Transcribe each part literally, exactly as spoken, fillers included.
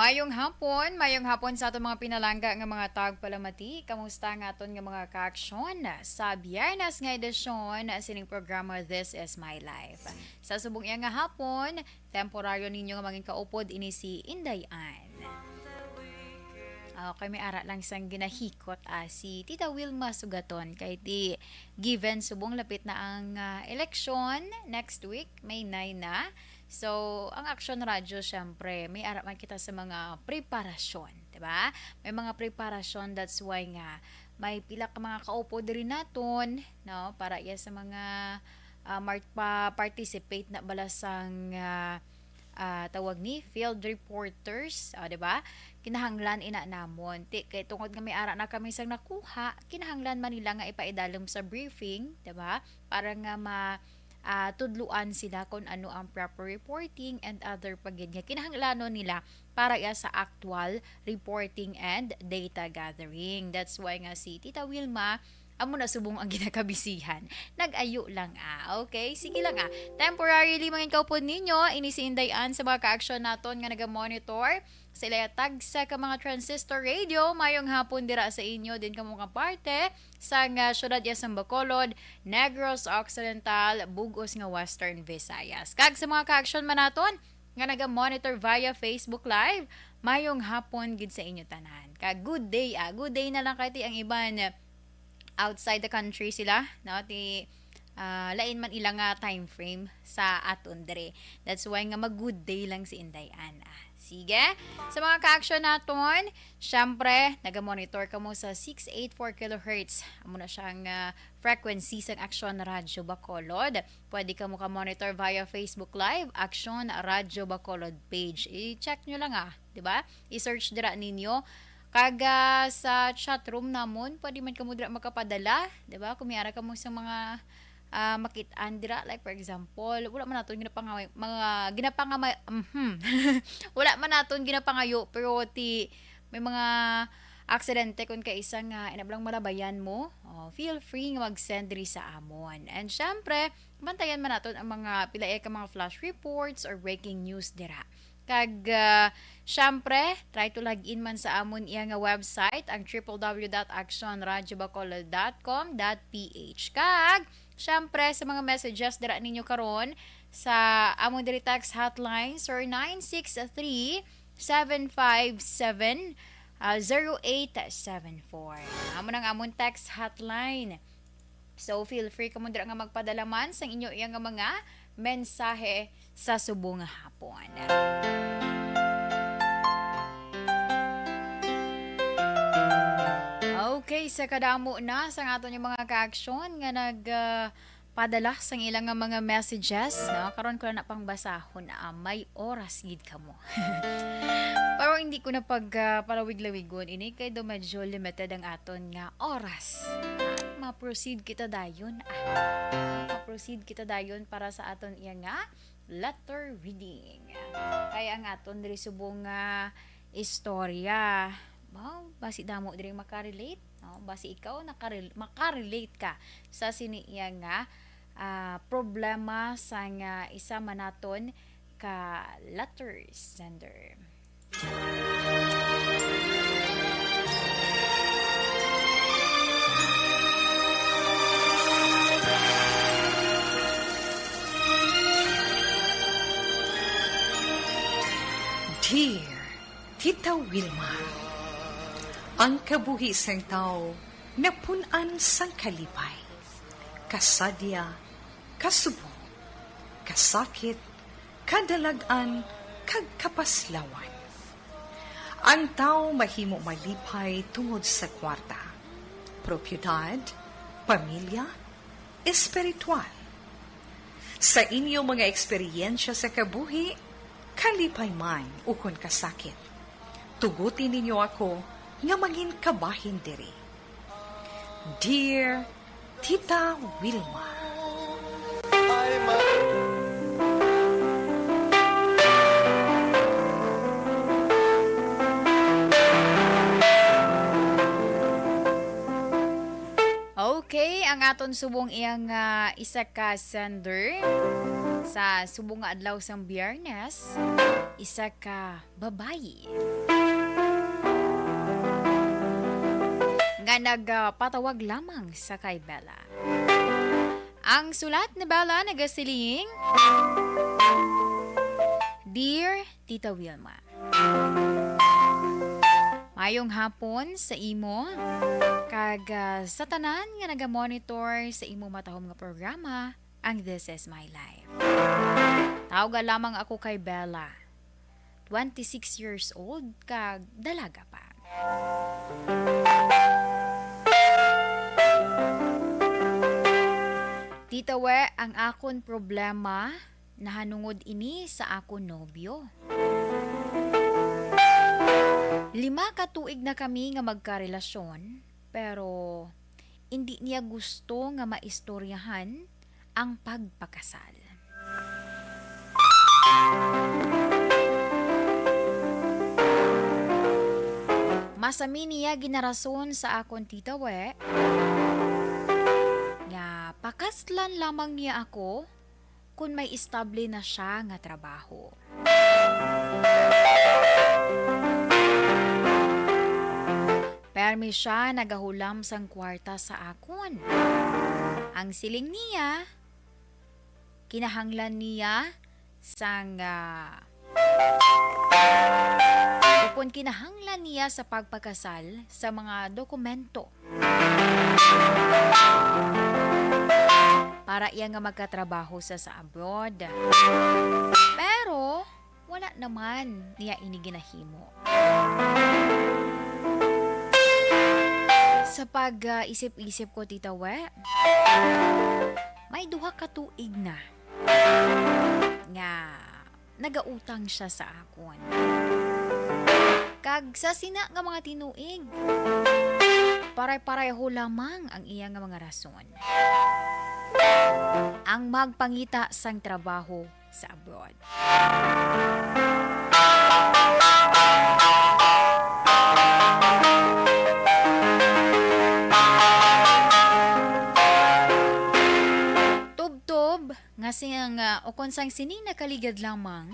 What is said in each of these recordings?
Mayong hapon, mayong hapon sa aton mga pinalangga nga mga tagpalamati. Kamusta nga aton nga mga kaaksyon sa Biyernes nga edisyon sining programa This Is My Life? Sa subong iya nga hapon, temporaryo ninyo nga mangin kaupod ini si Inday Ann. Okay, may ara lang sang ginahikot, ah, si Tita Wilma Sugaton kay di given subong lapit na ang, ah, eleksyon next week, May nine na. So, ang Action Radio, syempre, may ara man kita sa mga preparasyon, di ba? May mga preparasyon, that's why nga may pila ka mga kaupo diri naton, no, para iya sa mga, ah, mar-, pa-participate na bala sang, ah, ah, tawag ni field reporters, ah, di ba? Kinahanglan ina namon. Ti, kay tungod nga may ara na kami sang nakuha, kinahanglan man nila nga ipaidalom sa briefing, di ba? Para nga ma, ah, tudluan sila kung ano ang proper reporting and other pa gid nga kinahanglanon nila para iya sa actual reporting and data gathering. That's why nga si Tita Wilma, amo na subong ang ginakabisihan. Nag-ayo lang, ah. Okay? Sige lang, ah. Temporarily, mangin kaupod ninyo, ini si Inday Ann sa mga kaaksyon naton nga naga-monitor sa ila tagsa ka mga transistor radio. Mayong hapon dira sa inyo din kamo nga parte sang, ah, syudad iya sang Bacolod, Negros Occidental, bug-os nga Western Visayas. Kag sa mga kaaksyon man naton nga naga-monitor via Facebook Live, mayong hapon gid sa inyo tanan. Kag good day, ah. Good day na lang kay ti ang iban outside the country sila, no? Ti, ah, lain man ila nga time frame sa aton diri. That's why nga mag-good day lang si Inday Ann, ah. Sige. Sa mga kaaksyon naton, syempre, naga-monitor kamo sa six eight four kilohertz. Amo na siyang, ah, frequency sang Aksyon Radyo Bacolod. Pwede kamo ka-monitor via Facebook Live, Aksyon Radyo Bacolod page. I-check nyo lang, ah, di ba? I-search dira ninyo. Kag, ah, sa chat room namon, pwede man kamo dira makapadala, di ba? Kung may ara kamo sa mga, ah, makit-an dira, like for example, wala man naton ginapangaway, mga ginapangama-, mhm. Wala man naton ginapangayo, pero ti may mga aksidente kun kaisa nga ina lang malabayan mo, oh, feel free nga mag-send diri sa amon. And syempre, bantayan man naton ang mga pila ka mga flash reports or breaking news dira. Kag, ah, syempre, try to log in man sa amon iya nga website, ang triple W dot action radyo bacolod dot com dot P H. Kag, syempre, sa mga messages dira ninyo karon sa amon diri text hotline, sir, nine six three, seven five seven, ah, zero eight seven four. Amo nang amon text hotline. So, feel free kamo dira nga magpadala man sang inyo iya nga mga mensahe sa subong nga hapon. Okay, sa kadamo na sang aton yung mga kaaksyon nga nag, ah, padala sang ilang nga mga messages, no? Karon ko na pang basahon, ah, may oras gid kamo. Pero hindi ko na pag, ah, palawig-lawigon ini kay do medyo limited ang aton nga oras. Ma-proceed kita dayon, ah. Ma-proceed kita dayon para sa aton iya nga letter reading. Kay ang aton diri subong nga istorya, wow, basi damo diri makarelate, no? Basi ikaw nakarel-, makarelate ka sa sini iya nga, ah, problema sang isa man naton ka letter sender. Dear Tita Wilma, ang kabuhi sang tawo napun-an sang kalipay, kasadya, kasubo, kasakit, kadalag-an, kag kapaslawan. Ang tawo mahimo malipay tungod sa kwarta, propiedad, pamilya, espiritual. Sa inyo mga eksperyensya sa kabuhi, kalipay man ukon kasakit, tuguti ninyo ako nga mangin kabahin diri. Dear Tita Wilma. Okay, ang aton subong iyang, ah, isa ka sender. Sa subong nga adlaw sang Biyernes, isa ka babayi nga nagapatawag lamang sa kay Bella. Ang sulat ni Bella nagasiling, "Dear Tita Wilma, mayong hapon sa imo kag, ah, sa tanan nga nagamonitor sa imo matahom nga programa, ang This Is My Life. Tawga lamang ako kay Bella, twenty-six years old, kag dalaga pa." Tita We, ang akon problema nahanungod ini sa akon nobyo. Lima ka tuig na kami nga magkarelasyon, pero indi niya gusto nga maistoryahan ang pagpakasal. Masami niya ginarason sa akon, Tita We, nga pakaslan lamang niya ako kon may estable na siya nga trabaho. Permi siya nagahulam sang kwarta sa akon. Ang siling niya, kinahanglan niya sang, ah, ukon kinahanglan niya sa pagpakasal sa mga dokumento para iya nga magkatrabaho sa, sa abroad. Pero wala naman niya ini ginahimo. Sa pag, ah, isip-isip ko, Tita We, may duha ka tuig na nga nagautang siya sa akon. Kag sa sina nga mga tinuig, pareho-pareho lamang ang iya nga mga rason. Ang magpangita sang trabaho sa abroad. Tubtob nga sing, ah, ukon sang sini nakaligad lamang,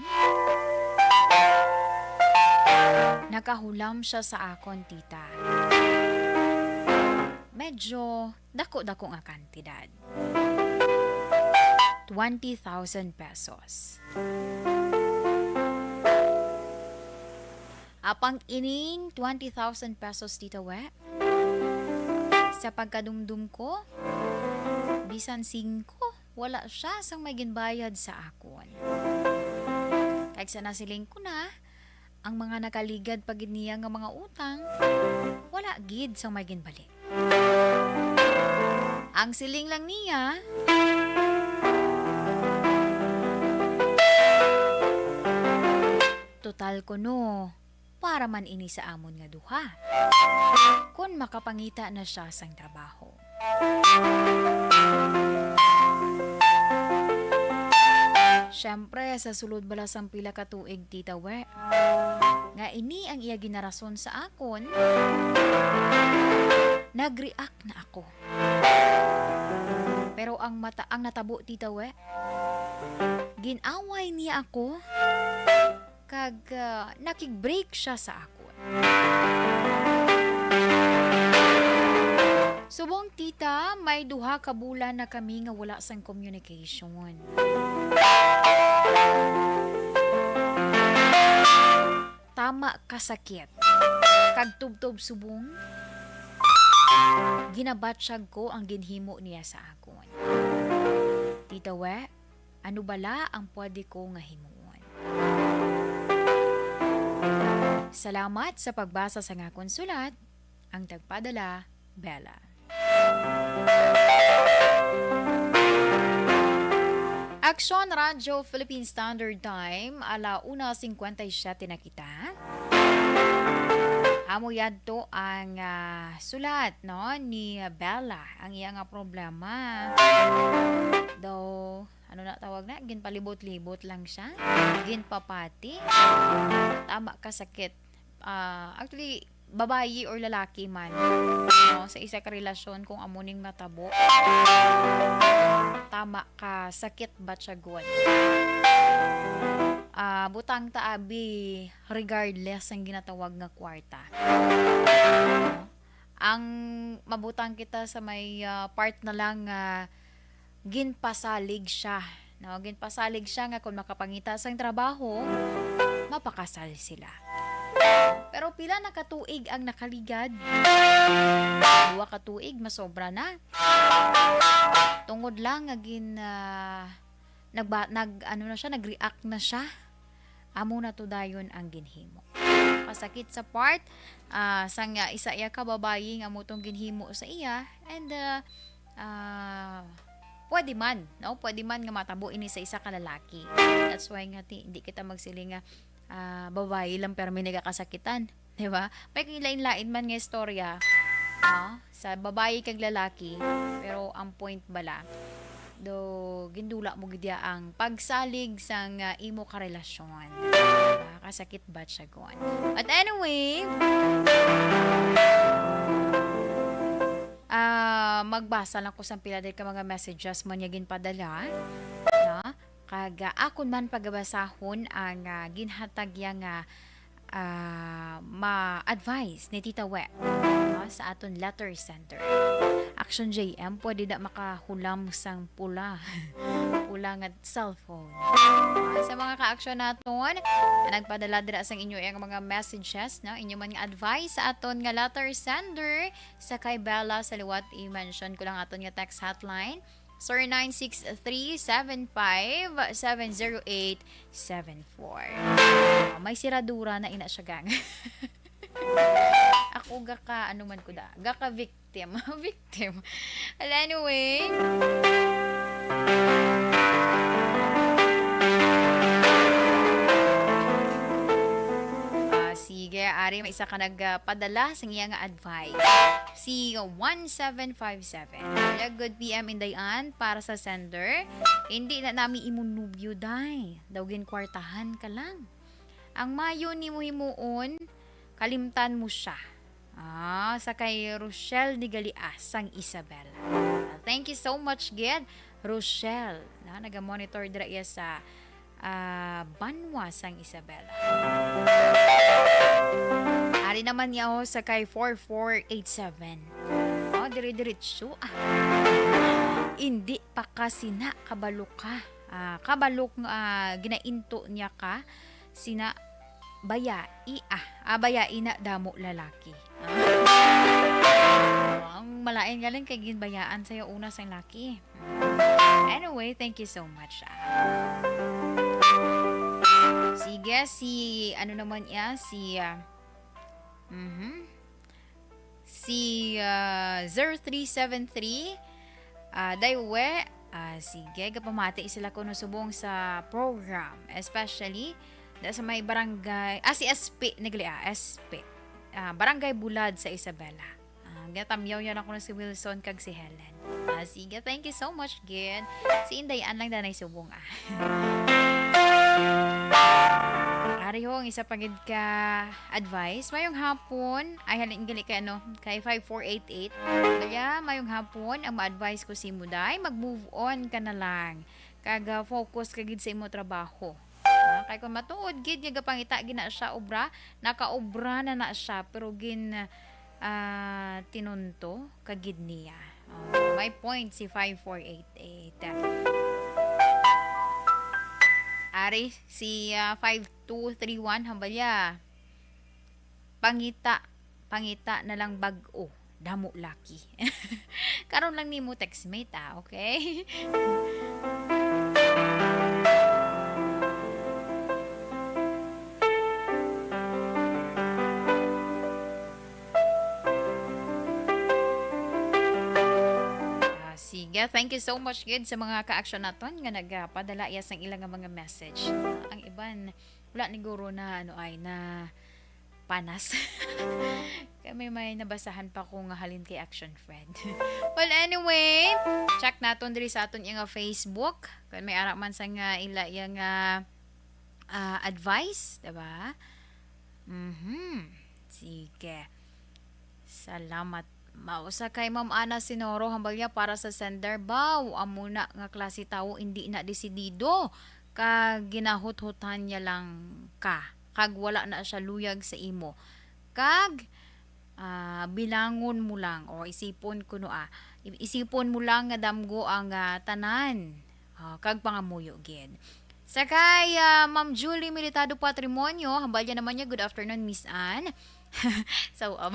nakahulam siya sa akon, Tita. Medyo dako-dako nga kantidad. Twenty thousand pesos. Apang ining twenty thousand pesos, Tita We, sa pagkadumdum ko, bisan singko, wala siya sang may ginbayad sa akon. Kag sa nasiling ko na, ang mga nakaligad pa gid niya nga mga utang, wala gid sang may ginbalik. Ang siling lang niya, "Total kuno, para man ini sa amon nga duha, kon makapangita na siya sang trabaho." Siyempre, sa sulod bala sang pila ka tuig, Tita We, nga ini ang iya ginarason sa akon, nag-react na ako. Pero ang mata-, ang natabo, Tita We, gin-away niya ako, kag, ah, nakig-break siya sa akon. Subong, Tita, may duha ka bulan na kami nga wala sang communication. Tama ka sakit. Kag tubtob subong, ginabatyag ko ang ginhimo niya sa akon. Tita We, ano bala ang pwede ko nga himuon? Salamat sa pagbasa sa akon sulat. Ang tagpadala, Bella. Aksyon Radyo Philippine Standard Time, ala una cincuenta y siete na kita. Amo yadto ang, ah, sulat, no, ni Bella, ang iya nga problema. Daw, ano na tawag na? Ginpalibot-libot lang siya. Ginpapati. Tama ka sakit. Ah, actually, babayi or lalaki man, no, sa isa ka relasyon, kung amo ning matabo, tama ka, sakit batyagon. Ah, butang ta abi regardless ang ginatawag nga kwarta. No? Ang mabutang kita sa may, ah, part na lang nga ginpasalig siya, no? Ginpasalig siya nga kung makapangita sang trabaho, mapakasal sila. Pero pila na ka tuig ang nakaligad? Duha ka tuig, masobra na. Tungod lang nga gin, ah, nagba-, nag-, ano na siya, nag-react na siya. Amo na to dayon ang ginhimo. Kasakit sa part, ah, sang, ah, isa iya ka babayi nga amo tong ginhimo sa iya, and, ah, ah, pwede man, no? Pwede man nga matabo ini sa isa ka lalaki. That's why nga ti-, hindi kita magsiling nga, ah, babayi lang pero may nagakasakitan, di ba? May kay lain-lain man nga istorya, ah, sa babayi kag lalaki, pero ang point bala, do gindula mo gid ang pagsalig sang, ah, imo ka relasyon. Di ba? Kasakit batyagon. But anyway, ah, magbasa lang ko sang pila diri ka mga messages man nga ginpadala, no? Kag, ah, akon man pagabasahon ang, ah, ginhatag niya nga, ah, ma-advice ni Tita Wet, no, sa aton letter sender. Action J M, pwede na makahulam sang pula. Pula nga cellphone. Ah, sa mga ka-action naton, nagpadala dira sang inyo ang mga messages, no? Inyo man nga advice sa aton nga letter sender, sa kay Bella sa liwat, i-mention ko lang aton nga text hotline, zero nine six three seven five seven zero eight seven four. Ah, may siradura na ina siya, gang. Ako gaka, ano man ko da, gaka victim. Victim. Well, anyway. Ah, sige, ari, may isa ka nagpadala sa iya nga advice. Si one seven five seven. Hello, good P M, Inday Ann, para sa sender. Hindi na nami imo nubyo, day. Daw ginkwartahan ka lang. Ang mayo nimo himuon, kalimtan mo siya. Ah, sa kay Rochelle ni Galias sang Isabela. Thank you so much, gid, Rochelle. Na, naga-monitor dira iya sa, ah, Banwa sang Isabela. Ari naman niya, oh, sa kay four four eight seven. Oh, dire-diretso, ah. Hindi pa ka sina kabalo ka. Ah, kabalo nga, ah, ginainto niya ka sina bayai, ah. Ah, bayai na damo lalaki. Ah. Ang malain galing kay ginbayaan sa'yo una sang laki. Anyway, thank you so much, ah. Sige, si, ano naman iya, si, ah, mhm. Si, ah, zero three seven three, ah, Daywe, ah, sige, gapamati sila kuno subong sa program, especially da sa may barangay, ah, si S P, nagli, ah, S P, ah, Barangay Bulad sa Isabela. Ah, gatamyaw yan ako na si Wilson kag si Helen. Ah, sige, thank you so much, gid. Si Inday Ann lang danay subong, ah. Ari ho, ang isa pa gid ka advice. Mayong hapon. Ay, halin gali kay ano, kay five four eight eight. Kaya, mayong hapon. Ang ma-advise ko si Muday, mag-move on ka na lang. Kag, ah, focus ka gid sa imo trabaho. Ah, kay kung matuod gid nga gapangita gid na siya obra, nakaobra na na siya, pero gin, ah, tinunto ka gid niya. Oh, may point si five four eight eight. Ari, si, ah, five two three one, hambalya. Pangita, pangita na lang bag-o. Damo laki. Karon lang nimo textmate, ah, okay? Ah, sige. Thank you so much gid sa mga ka-action naton nga nagapadala iya sang ilang nga mga message. Ang iban, wala ni guro na, ano ay, na panas. Kami may nabasahan pa ko nga halin kay action friend. Well, anyway, check naton diri sa aton iya nga Facebook. Kung may ara man sa nga ila iya nga, ah, advice, diba? Mhm. Sige. Salamat. Mao sa kay Ma'am Ana Sinoro, hambal niya para sa sender, "Baw, amo na nga klase tawo, indi na desidido, kag ginahuthutan niya lang ka, kag wala na siya luyag sa imo. Kag, ah, bilangon mo lang, o isipon kuno, ah, i-, isipon mo lang nga damgo ang, ah, tanan, ah, kag pangamuyo gid." Sa kay, ah, Ma'am Julie Militado Patrimonio, hambal niya naman niya, "Good afternoon, Miss Anne." So, um,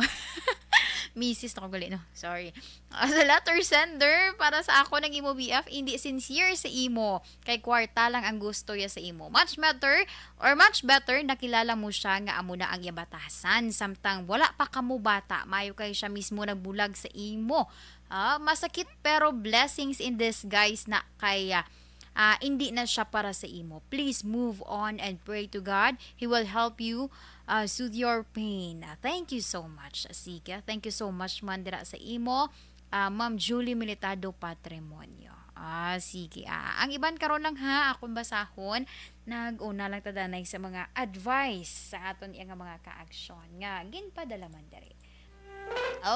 misis na ko gali, no? Sorry. Ah, sa letter sender, para sa ako ng imo B F, hindi sincere sa imo. Kay kwarta lang ang gusto ya sa imo. Much better, or much better, nakilala mo siya nga amo na ang iya batasan. Samtang wala pa kamo bata, mayo kay siya mismo nagbulag sa imo. Ah, masakit pero blessings in disguise na kay, ah, ah, hindi na siya para sa imo. Please move on and pray to God. He will help you, ah, soothe your pain. Ah, thank you so much. Sige, thank you so much man dira sa imo, ah, Ma'am Julie Militado Patrimonio. Ah, sige. Ah, ang iban karon lang ha, akong basahon. Nag-una lang ta danay sa mga advice sa aton iya nga mga kaaksyon nga ginpadala man diri.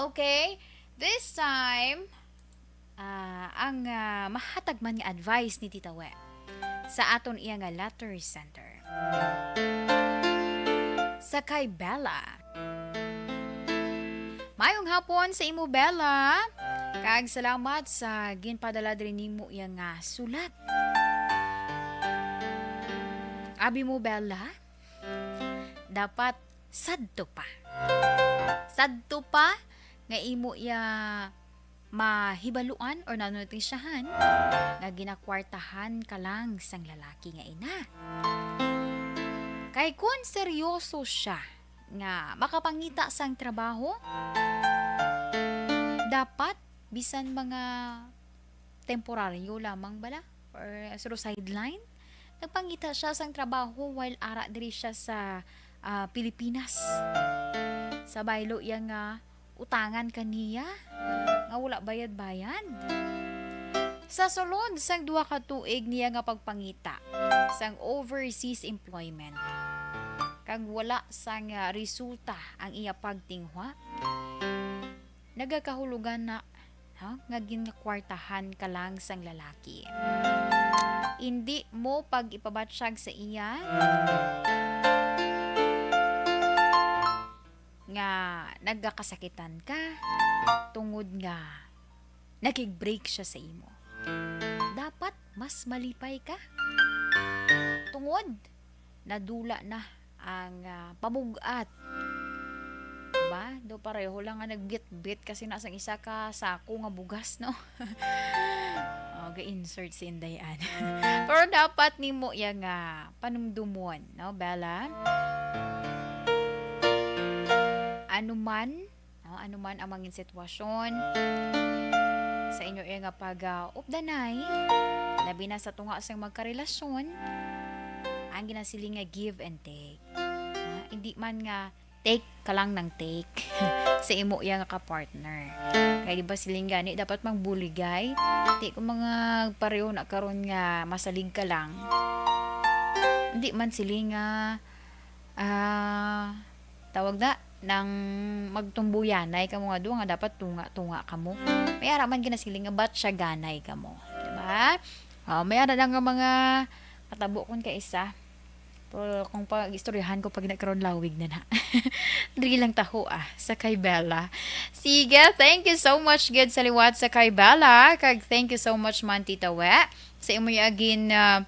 Okay. This time, ah, ang, ah, mahatag man nga advice ni Tita We sa aton iya nga letter sender. Sa kay Bella. Mayong hapon sa imo, Bella. Kag salamat sa ginpadala diri nimo iya nga sulat. Abi mo, Bella, dapat sadto pa. Sadto pa nga imo iya mahibaluan or nanotisyahan nga ginakwartahan ka lang sang lalaki nga ina. Kay kun seryoso siya nga makapangita sang trabaho, dapat bisan mga temporaryo lamang bala or through sideline, nagpangita siya sang trabaho while ara diri siya sa, ah, Pilipinas. Sa baylo iya nga utangan kaniya nga wala bayad-bayad. Sa sulod sang duha ka tuig niya nga pagpangita sang overseas employment, kag wala sang, ah, resulta ang iya pagtinguha, nagakahulugan na, ha, nga ginkwartahan ka lang sang lalaki. Indi mo pag-ipabatsyag sa iya nga nagakasakitan ka tungod nga nakig-break siya sa imo. Dapat mas malipay ka. Tungod nadula na ang, ah, pamug-at. Diba? Do pareho lang nga nagbitbit kasi na sang isa ka sako nga bugas, no? Oh, ga-insert si Inday Ann. Pero dapat nimo iya nga panumdumon, no, Bella? Ano man, no, ano man ang mangin sitwasyon sa inyo iya nga pag, ah, updanay, labi na sa tunga sang magkarelasyon, ang ginasiling nga give and take. Ah, hindi man nga take ka lang ng take sa imo iya nga ka-partner. Kay di ba siling gani, dapat magbuligay. Di ko mga pareho na karon nga masalig ka lang. Hindi man siling nga, ah, tawag na, nang magtumbuyanay kamo nga duha nga dapat tunga-tunga kamo. May ara man ginasiling nga ba't siya ganay kamo, di ba? Oh, may ara na nga mga katabo kon kaisa. Pero kung pag-istoryahan ko pag nagkaroon lawig na na. Dili lang taho, ah, sa kay Bella. Sige, thank you so much gid sa liwat sa kay Bella. Kag thank you so much man, Tita We, sa imo yung agin, ah,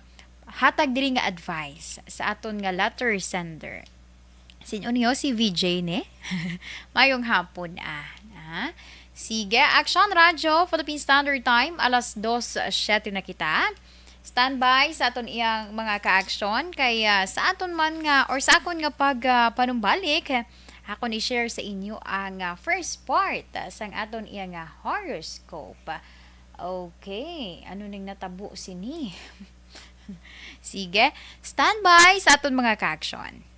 hatag diri nga advice sa aton nga letter sender. Sin-o niyo si V J ni? Mayong hapon, ah. Ah. Sige, Action Radio, Philippine Standard Time, alas dos siyete na kita. Standby sa aton iyang mga ka-action. Kay, ah, sa aton man nga, or sa akon nga pag, ah, panumbalik, akon i-share sa inyo ang, ah, first part, ah, sang aton iyang, ah, horoscope. Okay, ano ning natabo sini? Sige, standby sa aton mga ka-action.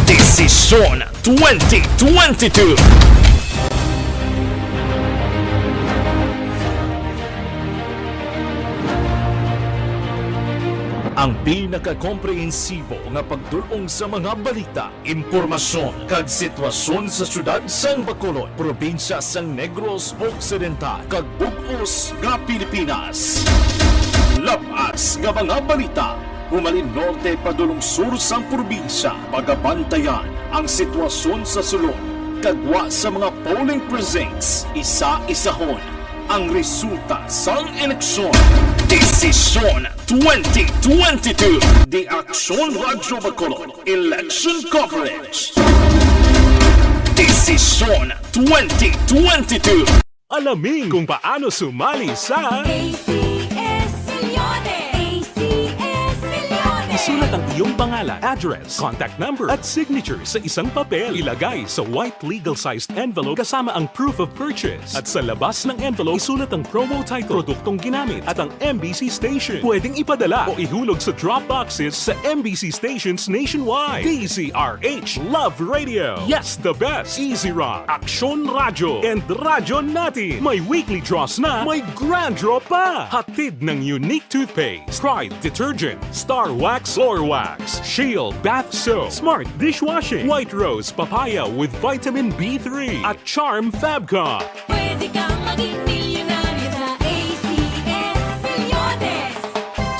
Desisyon twenty twenty-two. Ang pinakakomprehensibo nga pagdul-ong sa mga balita, impormasyon, kag sitwasyon sa siyudad sang Bacolod, probinsya sang Negros Occidental, kag bug-os nga Pilipinas. Lab-as nga mga balita, humalin norte padulong sur sang probinsya, pagabantayan ang sitwasyon sa sulod, kag gwa sa mga polling precincts, isa-isahon ang resulta sang eleksyon. Desisyon twenty twenty-two, The Aksyon Radyo Bacolod Election Coverage. Desisyon twenty twenty-two. Alamin kung paano sumali sa A C S Millones! A C S Millones! Isulat ang iyong pangalan, address, contact number, at signature sa isang papel. Ilagay sa white legal-sized envelope kasama ang proof of purchase. At sa labas ng envelope, isulat ang promo title, produktong ginamit, at ang M B C station. Pwedeng ipadala o ihulog sa drop boxes sa M B C stations nationwide. D Z R H Love Radio. Yes, the best. Easy Rock, Aksyon Radyo, and Radyo Natin. May weekly draws na, may grand draw pa. Hatid ng Unique Toothpaste, Pride Detergent, Star Wax Floor Wax, Shield Bath Soap, Smart Dishwashing, White Rose Papaya with Vitamin B three, at Charm Fabcon. Pwede kang maging milyonaryo sa A C S Millones.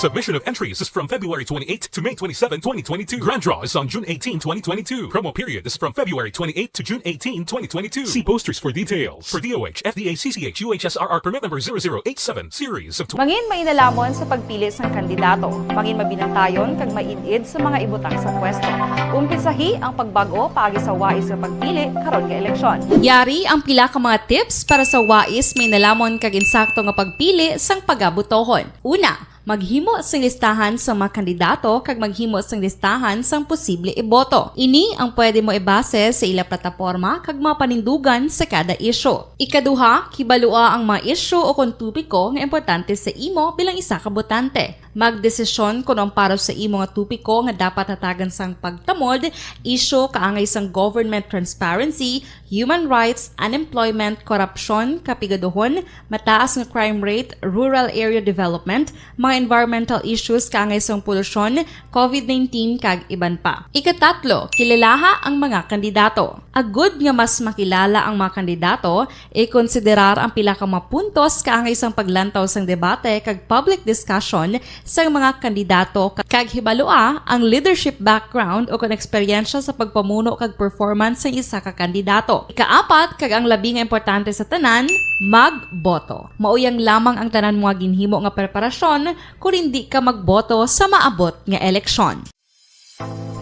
Submission of entries is from February twenty-eighth to May twenty-seven, twenty twenty-two. Grand draw is on June eighteen, twenty twenty-two. Promo period is from February twenty-eighth to June eighteen, twenty twenty-two. See posters for details. For D O H, F D A, C C H, U H S R R permit number zero zero eight seven, series of tw- Mangin mainalamon sa pagpili sang kandidato. Mangin mabinantayon kag maid-id sa mga ibutang sa pwesto. Umpisahi ang pagbag-o paagi sa wais nga pagpili karon nga eleksyon. Yari ang pila ka mga tips para sa wais mainalamon kag insakto nga pagpili sang pagabutohon. Una, maghimo sing listahan sang mga kandidato kag maghimo sing listahan sang posible iboto. Ini ang pwede mo ibase sa ila plataporma kag mga panindugan sa kada isyu. Ikaduha, kibalua ang mga isyu o kon topiko nga importante sa imo bilang isa ka botante. Magdesisyon kon ang para sa imo nga topiko nga dapat hatagan sang pagtamod, isyu kaangay sang government transparency, human rights, unemployment, korupsyon, kapigaduhon, mataas nga crime rate, rural area development, mga environmental issues kaangay sang polusyon, covid nineteen, kag iban pa. Ikatatlo, kilalaha ang mga kandidato. Agud nga mas makilala ang mga kandidato, ikonsiderar ang pila ka mga puntos kaangay sang paglantaw sang debate kag public discussion sang mga kandidato, kag hibalua ang leadership background o kon eksperyensya sa pagpamuno kag performance sang isa ka kandidato. Ikaapat, kag ang labi nga importante sa tanan, magboto. Mauyang lamang ang tanan mo nga ginhimo nga preparasyon kon indi ka magboto sa maabot nga eleksyon.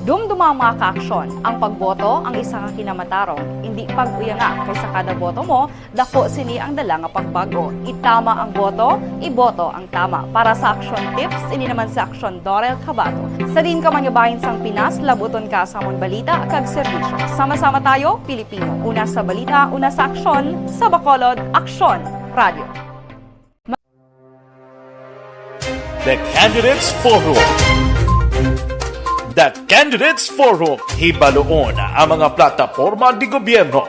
Dumduma ang mga kaaksyon, ang pagboto ang isa ka kinamatarong. Indi pag-uyanga, kay sa kada boto mo, daku sini ang dala nga pagbag-o. Itama ang boto, iboto ang tama. Para sa Aksyon Tips, ini naman si Aksyon Dorel Cabato. Sa diin ka man nga bahin sang Pinas, labuton ka sa amon balita kag serbisyo. Sama-sama tayo, Pilipino. Una sa balita, una sa aksyon, sa Bacolod, Aksyon Radio. The Candidates Forum. The Candidates Forum, hibaluon ang mga plataporma de gobierno.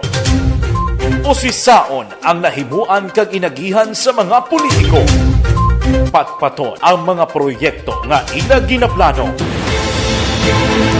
Usisaon ang nahimuan kag inagihan sa mga politiko. Patpaton ang mga proyekto nga ila ginaplano.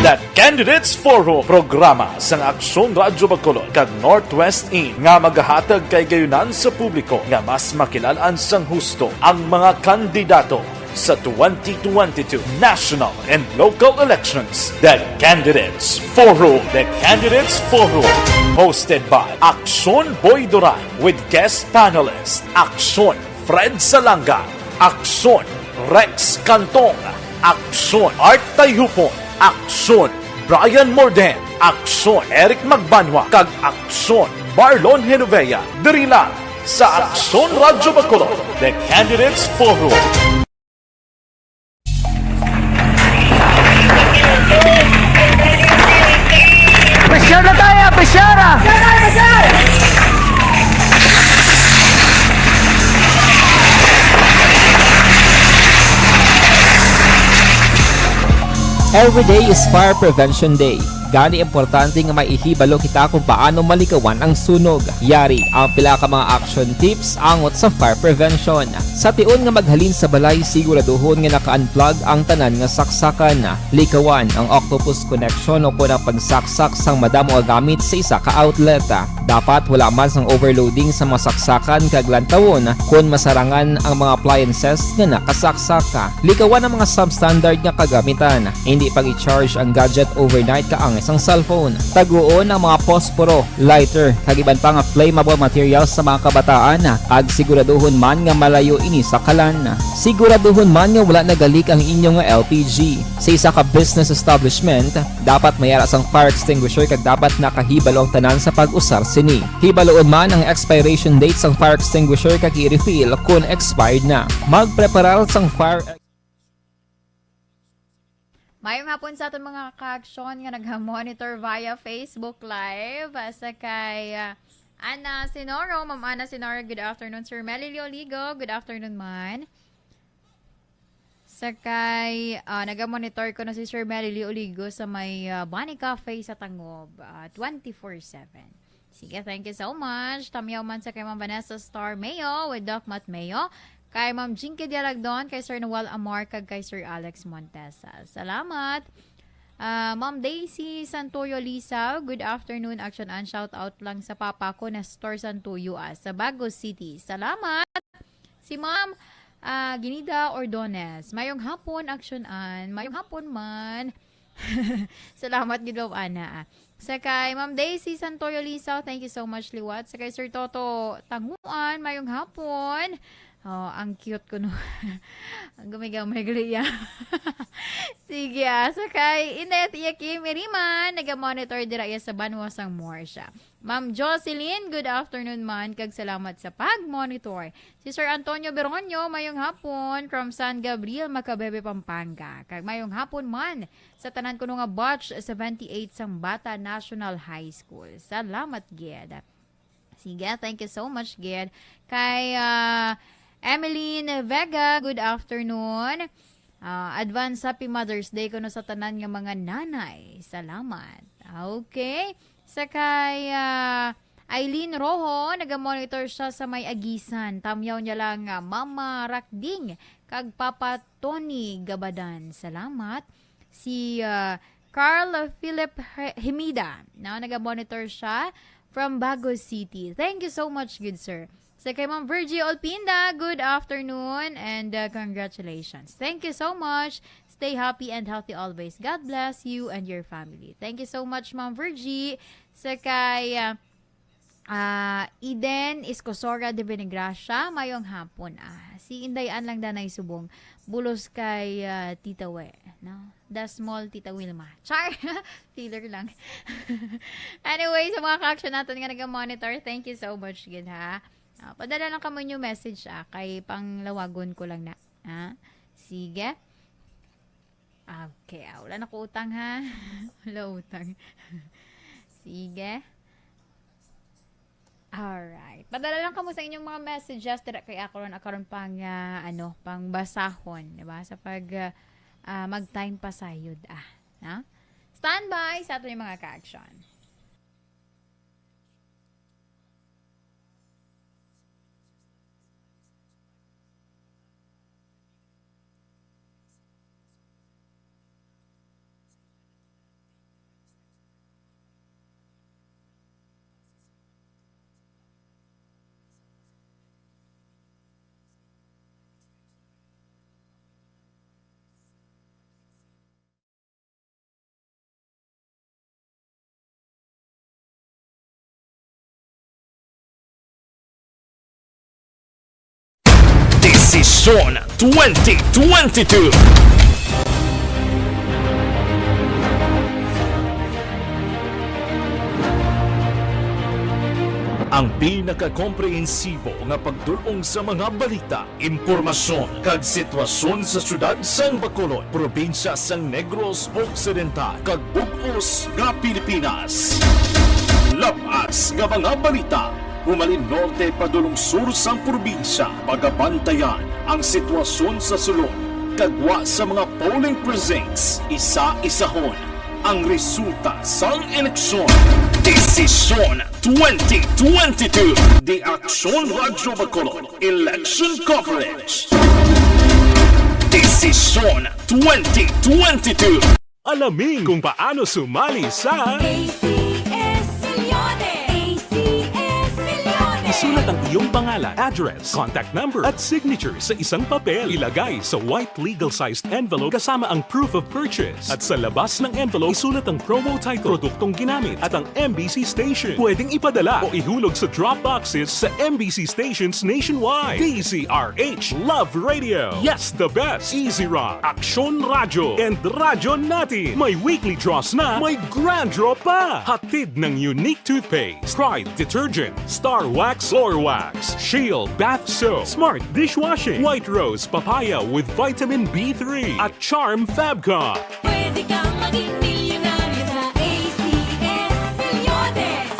The Candidates Forum, programa sang Aksyon Radyo Bacolod kag Northwest In, nga magahatag kay gayunan sa publiko nga mas makilal-an sang husto ang mga kandidato sa twenty twenty-two national and local elections. The Candidates Forum. The Candidates Forum, hosted by Aksyon Boy Duran with guest panelist Aksyon Fred Salanga, Aksyon Rex Cantong, Aksyon Art Tayhupon, Aksyon Brian Morden, Aksyon Eric Magbanwa, kag Aksyon Marlon Genovea, diri lang sa Aksyon Radyo Bacolod, The Candidates Forum. Pressure na tayo, pressure! Every day is Fire Prevention Day. Gani, importante nga may ihibalo kita kung paano malikawan ang sunog. Yari ang pila ka mga action tips angot sa fire prevention. Sa tion nga maghalin sa balay, siguraduhon nga naka-unplug ang tanan nga saksakan. Likawan ang octopus connection o kon ang pagsaksak sang madamo nga gamit sa isa ka outlet. Dapat wala man sang overloading sa mga saksakan kag lantawon kon masarangan ang mga appliances nga nakasaksak. Likawan ang mga substandard nga kagamitan. Hindi pag-i-charge ang gadget overnight kaangay sang cellphone. Taguon ang mga posporo, lighter, kag iban pa nga flammable materials sa mga kabataan, kag siguraduhon man nga malayo ini sa kalan. Siguraduhon man nga wala nagalik ang inyo nga L P G. Sa isa ka business establishment, dapat may ara sang fire extinguisher kag dapat nakahibalo ang tanan sa pag-usar sini. Hibaluon man ang expiration date sang fire extinguisher kag i-refill kon expired na. Magpreparar sang fire Mayong hapon sa aton mga ka-action nga nagha-monitor via Facebook Live. Ah, sa kay, ah, Ana Sinoro, Ma'am Ana Sinoro, good afternoon. Sir Melly Leoligo, good afternoon man. Sa kay, ah, naga-monitor ko na si Sir Melly Leoligo sa may, ah, Bunny Cafe sa Tangob, ah, twenty-four seven. Sige, thank you so much. Tamyaw man sa kay Ma'am Vanessa Star Mayo with Doc Matt Mayo, kay Ma'am Jinky Dialagdon, kay Sir Noel Amar, kag kay Sir Alex Montesa. Salamat. Ah, Ma'am Daisy Santoyo Lisaw, good afternoon, Action An. Shout out lang sa papa ko, Nestor Santoyo, ah, sa Bagos City. Salamat. Si Ma'am, ah, Ginida Ordones. Mayong hapon, Action An. Mayong hapon man. Salamat gid, Ma'am Ana, ah. Sa kay Ma'am Daisy Santoyo Lisaw, thank you so much, liwat. Sa kay Sir Toto Tanguan, mayong hapon. Oh, ang cute ko, no? Ang gamay-gamay gali ya. Sige, ah. Sa kay Inday at Iya Kim Iriman, naga-monitor dira iya sa banwa sang Morsha. Ma'am Jocelyn, good afternoon man, kag salamat sa pag-monitor. Si Sir Antonio Beronio, mayong hapon, from San Gabriel, Macabebe, Pampanga. Kag mayong hapon man sa tanan kuno nga batch seventy-eight sang Bata National High School. Salamat gid. Sige, thank you so much gid. Kay, ah, Emeline Vega, good afternoon. Ah, advance happy Mother's Day kuno sa tanan nga mga nanay. Salamat. Okay. Sa kay, ah, Eileen Rojo, naga-monitor siya sa may Agisan. Tamyaw niya lang, ah, Mama Rakding kag Papa Tony Gabadan. Salamat. Si, ah, Carl Philip He-, Himida, no, naga-monitor siya from Bagos City. Thank you so much, good sir. Sa kay Ma'am Virgie Olpinda, good afternoon and, uh, congratulations. Thank you so much. Stay happy and healthy always. God bless you and your family. Thank you so much, Ma'am Virgie. Sa kay, uh, uh, Eden Escosora de Benegracia, mayong hapon. Ah, si Inday Ann lang danay subong. Bulos kay, uh, Tita We, no? The small Tita Wilma. Char! Filler lang. Anyway, sa mga ka-action naton nga naga-monitor, thank you so much gid, ha. Ah, padala lang kamo inyong message, ah, kay panglawagon ko lang na. Ha? Sige. Okay, ah, wala na ko utang, ha. Wala utang. Sige. Alright. Padala lang kamo sa inyong mga messages dira kay ako ron, ako ron pang, ah, ano, pang basahon, di ba? Sa pag, ah, ah, mag-time pasayod, ah, na? Standby sa aton yung mga ka-action. Desisyon twenty twenty-two. Ang pinakakomprehensibo nga pagdul-ong sa mga balita, impormasyon, kag sitwasyon sa siyudad sang Bacolod, probinsya sang Negros Occidental, kag bug-os nga Pilipinas. Lab-as nga mga balita, humalin norte padulong sur sang probinsya. Pagabantayan ang sitwasyon sa sulod kag gwa sa mga polling precincts isa-isahon. Ang resulta sang eleksyon. Desisyon twenty twenty-two. The Aksyon Radyo Bacolod Election Coverage. Desisyon twenty twenty-two. Alamin kung paano sumali sa A C S Millones. A C S Millones. Isulat ang iyong pangalan, address, contact number, at signature sa isang papel. Ilagay sa white legal-sized envelope kasama ang proof of purchase. At sa labas ng envelope, isulat ang promo title, produktong ginamit, at ang M B C station. Pwedeng ipadala o ihulog sa drop boxes sa M B C stations nationwide. D Z R H Love Radio. Yes, the best. Easy Rock, Aksyon Radyo, and Radyo Natin. May weekly draws na, may grand draw pa. Hatid ng Unique Toothpaste, Pride Detergent, Star Wax Floor Wax, Shield Bath Soap, Smart Dishwashing, White Rose Papaya with Vitamin B three, at Charm Fabcon. Pwede kang maging milyonaryo sa A C S Millones.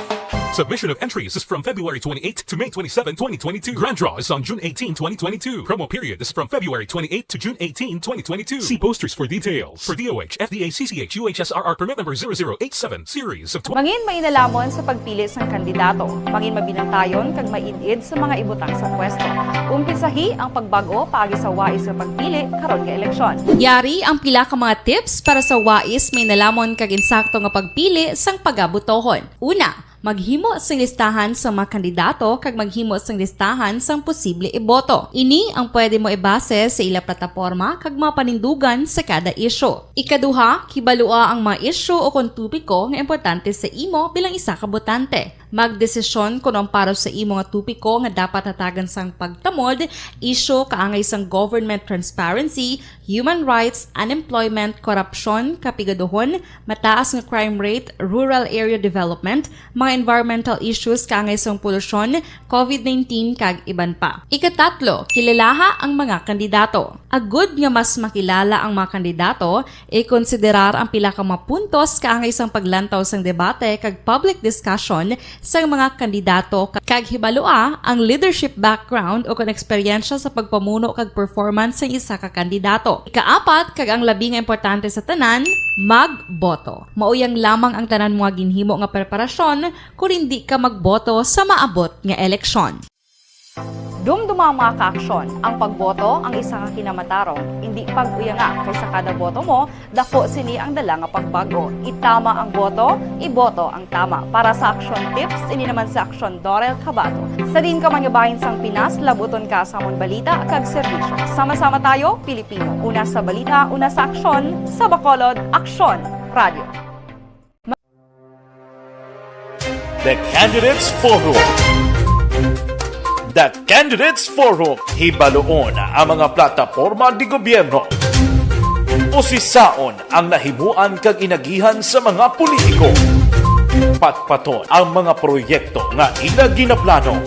Submission of entries is from February twenty-eighth to May twenty-seven, twenty twenty-two. Grand draw is on June eighteen, twenty twenty-two. Promo period is from February twenty-eighth to June eighteen, twenty twenty-two. See posters for details. For D O H, F D A, C C H, U H S R R permit number zero zero eight seven, series of twenty. Mangin mainalamon sa pagpili sang kandidato. Mangin mabinantayon kag maid-id sa mga ibutang sa pwesto. Umpisahi ang pagbag-o paagi sa wais nga pagpili karon nga eleksyon. Yari ang pila ka mga tips para sa wais mainalamon kag insakto nga pagpili sang pagabotohon. Una, maghimo sing listahan sa mga kandidato kag maghimo sing listahan sang posible iboto. Ini ang pwede mo ibase sa ila plataporma kag mga panindugan sa kada isyu. Ikaduha, kibalua ang mga isyu o kon topiko nga importante sa imo bilang isa ka botante. Magdesisyon kon ang para sa imo nga topiko nga dapat hatagan sang pagtamod, isyu kaangay sang government transparency, human rights, unemployment, korupsyon, kapigaduhon, mataas nga crime rate, rural area development, mga environmental issues kaangay sang polusyon, covid nineteen, kag iban pa. Ikatatlo, kilalaha ang mga kandidato. Agud nga mas makilala ang mga kandidato, ikonsiderar ang pila ka mga puntos kaangay sang paglantaw sang debate kag public discussion sang mga kandidato, kag hibalua ang leadership background o kon eksperyensya sa pagpamuno kag performance sang isa ka kandidato. Ikaapat, kag ang labi nga importante sa tanan, magboto. Mauyang lamang ang tanan mga ginhimo nga preparasyon kon indi ka magboto sa maabot nga eleksyon. Dumduma, mga kaaksyon, ang pagboto ang isa ka kinamatarong. Indi pag-uyanga, kay sa kada boto mo, dako sini ang dala nga pagbag-o. Itama ang boto, iboto ang tama. Para sa Aksyon Tips, ini naman si Aksyon Dorel Cabato. Sa diin ka man nga bahin sang Pinas, labuton ka sa amon balita kag serbisyo. Sama-sama tayo, Pilipino. Una sa balita, una sa aksyon, sa Bacolod, Aksyon Radio. The Candidates Forum. The Candidates Forum. Hibaluon ang mga plataporma de gobyerno. Usisaon ang nahimuan kag inagihan sa mga politiko. Patpaton ang mga proyekto nga ila ginaplano.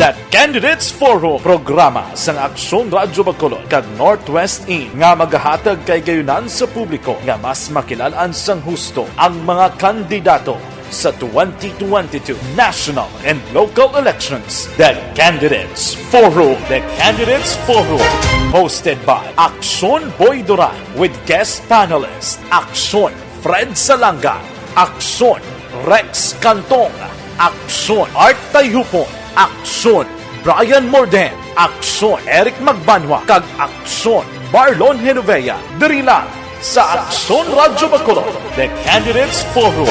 The Candidates Forum, programa sang Aksyon Radyo Bacolod kag Northwest In nga magahatag kahigayonan sa publiko nga mas makilal-an sang husto ang mga kandidato sa twenty twenty-two national and local elections. The Candidates Forum. The Candidates Forum, hosted by Aksyon Boy Duran with guest panelist Aksyon Fred Salanga, Aksyon Rex Cantong, Aksyon Art Tayhupon, Aksyon Brian Morden, Aksyon Eric Magbanwa, kag Aksyon Marlon Genovea, diri lang sa Aksyon Radyo Bacolod, The Candidates Forum.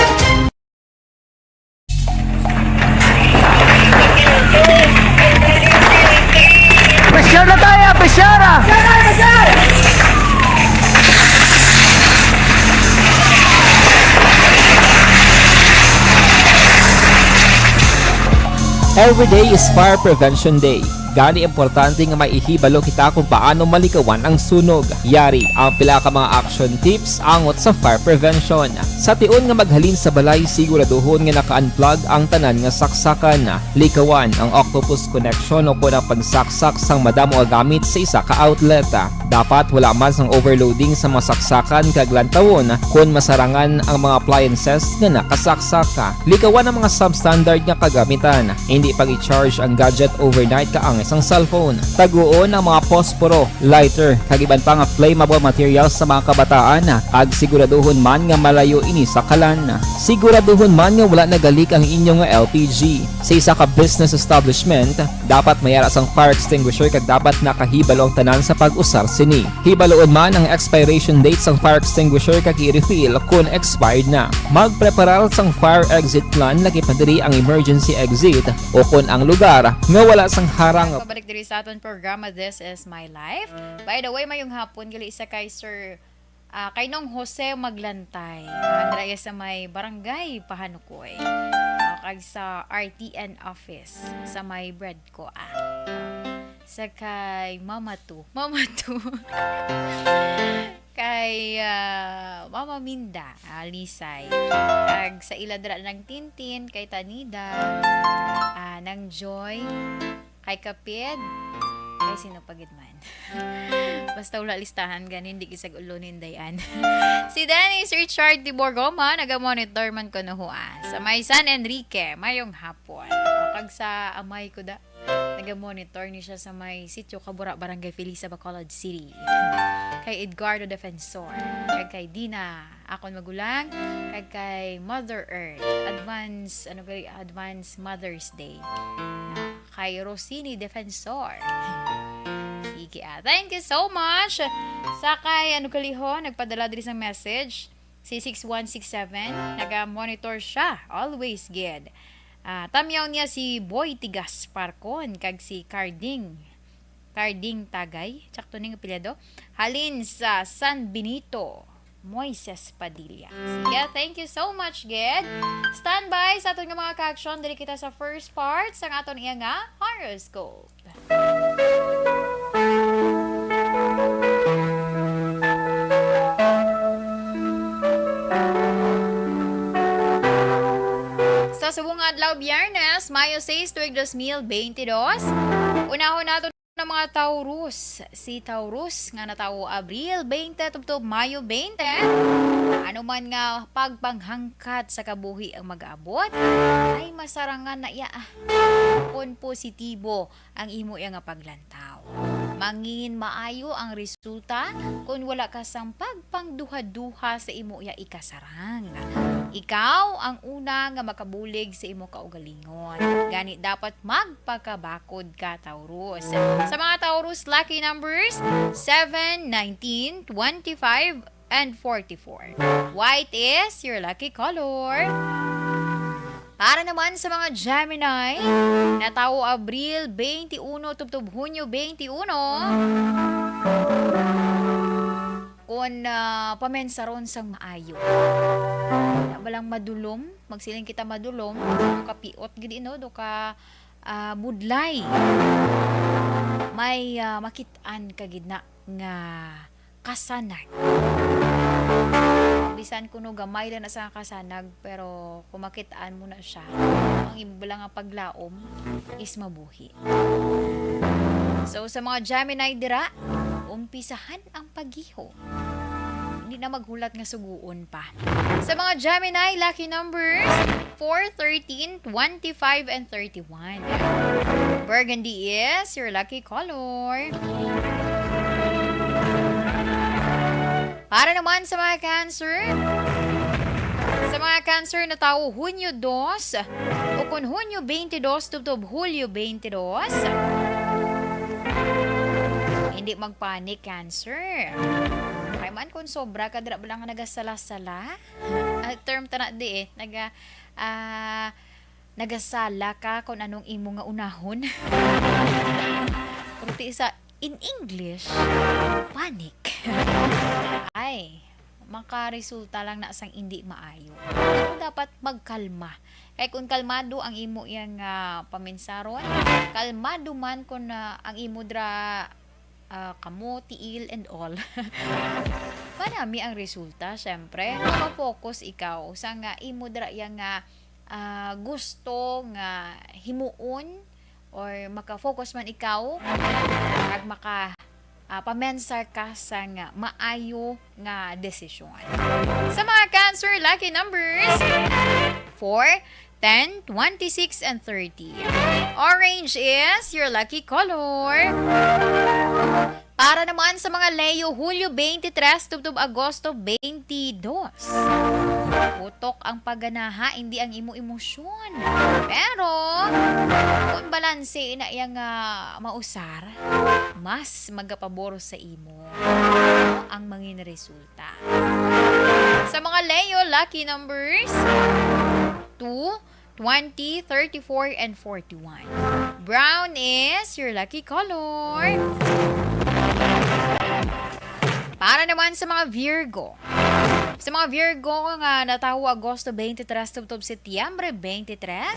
Pressure na tayo, pressure! Every day is Fire Prevention Day. Gani, importante nga may ihibalo kita kung paano malikawan ang sunog. Yari ang pila ka mga action tips angot sa fire prevention. Sa tion nga maghalin sa balay, siguraduhon nga naka-unplug ang tanan nga saksakan. Likawan ang octopus connection o kon ang pagsaksak sang madamo nga gamit sa isa ka outlet. Dapat wala man sang overloading sa mga saksakan kag lantawon kon masarangan ang mga appliances nga nakasaksak. Likawan ang mga substandard nga kagamitan. Hindi pag-i-charge ang gadget overnight kaang Sang cellphone, taguon ang mga posporo, lighter, kag iban pa nga flammable materials sa mga kabataan, kag siguraduhon man nga malayo ini sa kalan. Siguraduhon man nga wala nagalik ang inyo nga L P G. Sa isa ka business establishment, dapat may ara sang fire extinguisher kag dapat nakahibalo ang tanan sa pag-usar sini. Hibaluon man ang expiration date sang fire extinguisher kag i-refill kon expired na. Magpreparar sang fire exit plan, lakip na diri ang emergency exit o kon ang lugar nga wala sang harang. Pabalik diri sa aton programa, This Is My Life. By the way, mayong hapon gali sa kay Sir, ah, kay Nong Jose Maglantay. Andra iya sa may barangay Pahanukoy. O, kag sa R T N office sa may bread ko, ah. Sa kay Mama Tu. Mama Tu. Kay, ah, Mama Minda, ah, Lisay. Kag sa ila dira nang Tintin, kay Tanida, ah, nang Joy, kay Kapid, kay sino pa gid man. Basta wala listahan ganin, di gisag ulo ni Dayan. Si Dennis Richard Tiborgoma, naga-monitor man ko nuhua. Sa may San Enrique, mayong hapon. O, kag sa amay ko da, naga-monitor ni siya sa may Sitio Kabura, Barangay Felisa, Bacolod City. Kay Edgardo Defensor, kag kay Dina, akon magulang, kag kay Mother Earth. Advance, ano gali, advance Mother's Day. Na kay Rosini Defensor. Sige, ah. Thank you so much. Sa kay, ano gali ho, nagpadala diri sa message, si six one six seven, naga-monitor siya. Always gid. Ah, tamyaw niya si Boy Tigas Parcon kag si Carding. Carding Tagay, tsakto ning apelyido. Halin sa San Benito, Moises Padilla. Sige, thank you so much, gid. Standby sa aton nga mga ka-action. Diri kita sa first part sa aton iya nga horoscope. Sa subong nga adlaw, Biyernes, Mayo sais, tuig dos mil bente dos. Unahon nato ng mga Taurus. Si Taurus nga natawo Abril bente tubtob Mayo bente. Ano man nga pagpanghangkat sa kabuhi ang mag-abot, ay masarangan na iya, ah, kon positibo ang imo iya nga paglantaw. Mangin maayo ang resulta kon wala ka sang pagpangduha-duha sa imo iya ikasarang. Ikaw ang una nga makabulig sa imo kaugalingon. Gani dapat magpakabakod ka, Taurus. Sa mga Taurus, lucky numbers seven, nineteen, twenty-five, and forty-four. White is your lucky color. Para naman sa mga Gemini, natawo Abril twenty-one tubtob Hunyo twenty-one, kon, ah, pamensaron sang maayo. Wala ba lang madulom? Magsiling kita madulom, do ka piot gid, no? Do ka, ah, budlay. May, ah, makit-an ka gid na nga kasanag. Bisan kuno gamay lang na sa kasanag, pero kung makit-an mo na siya, ang imo lang nga paglaom is mabuhi. So, sa mga Gemini dira, umpisahan ang pagiho. Hindi na maghulat nga suguon pa. Sa mga Gemini, lucky numbers, four, thirteen, twenty-five, and thirty-one. Burgundy is your lucky color. Para naman sa mga Cancer, sa mga Cancer natawo Hunyo dos o kon Hunyo twenty-two tubtob Hulyo twenty-two, hindi magpanic, Cancer. Kay man kung sobra ka dira ba lang nagasala-sala, ah, term ta na di eh, naga, ah, nagasala ka kung anong imo nga unahon. Pero ti sa, in English, panic. Ay, makaresulta lang na sang indi maayo. So, dapat magkalma. Kay kung kalmado ang imo iyang, ah, paminsaron, kalmado man kung, ah, ang imo dra, ah, kamo, tiil, and all. Manami ang resulta, syempre. Maka-focus ikaw sa nga imo dra iya nga, ah, gusto nga himuon or maka-focus man ikaw, kag maka, ah, pamensar ka sa nga maayo nga desisyon. Sa mga Cancer, lucky numbers, four, ten, twenty-six, and thirty. Orange is your lucky color. Para naman sa mga Leo, Hulyo twenty-three tubtob Agosto twenty-two. Utok ang pagganaha, hindi ang imo emosyon. Pero, kung balanse na iya nga mausar, mas magapabor sa imo ang mangin resulta. Sa mga Leo, lucky numbers, two, twenty, thirty-four, and forty-one. Brown is your lucky color. Para naman sa mga Virgo. Sa mga Virgo nga natawo Agosto twenty-three tubtob Setyembre twenty-three,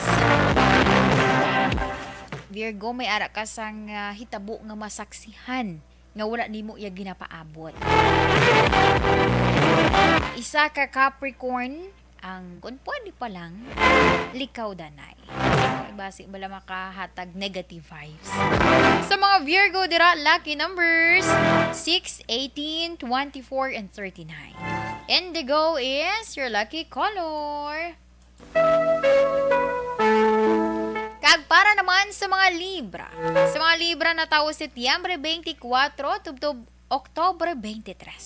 Virgo, may ara ka sang, ah, hitabo nga masaksihan nga wala nimo iya ginapaabot. Isa ka Capricorn, ang, kung pwede pa lang, likaw danay. Basi bala makahatag negative vibes. Sa mga Virgo dira, lucky numbers, six, eighteen, twenty-four, and thirty-nine. Indigo is your lucky color. Kag para naman sa mga Libra. Sa mga Libra, natawo Setyembre twenty-four tubtob Oktubre twenty-three.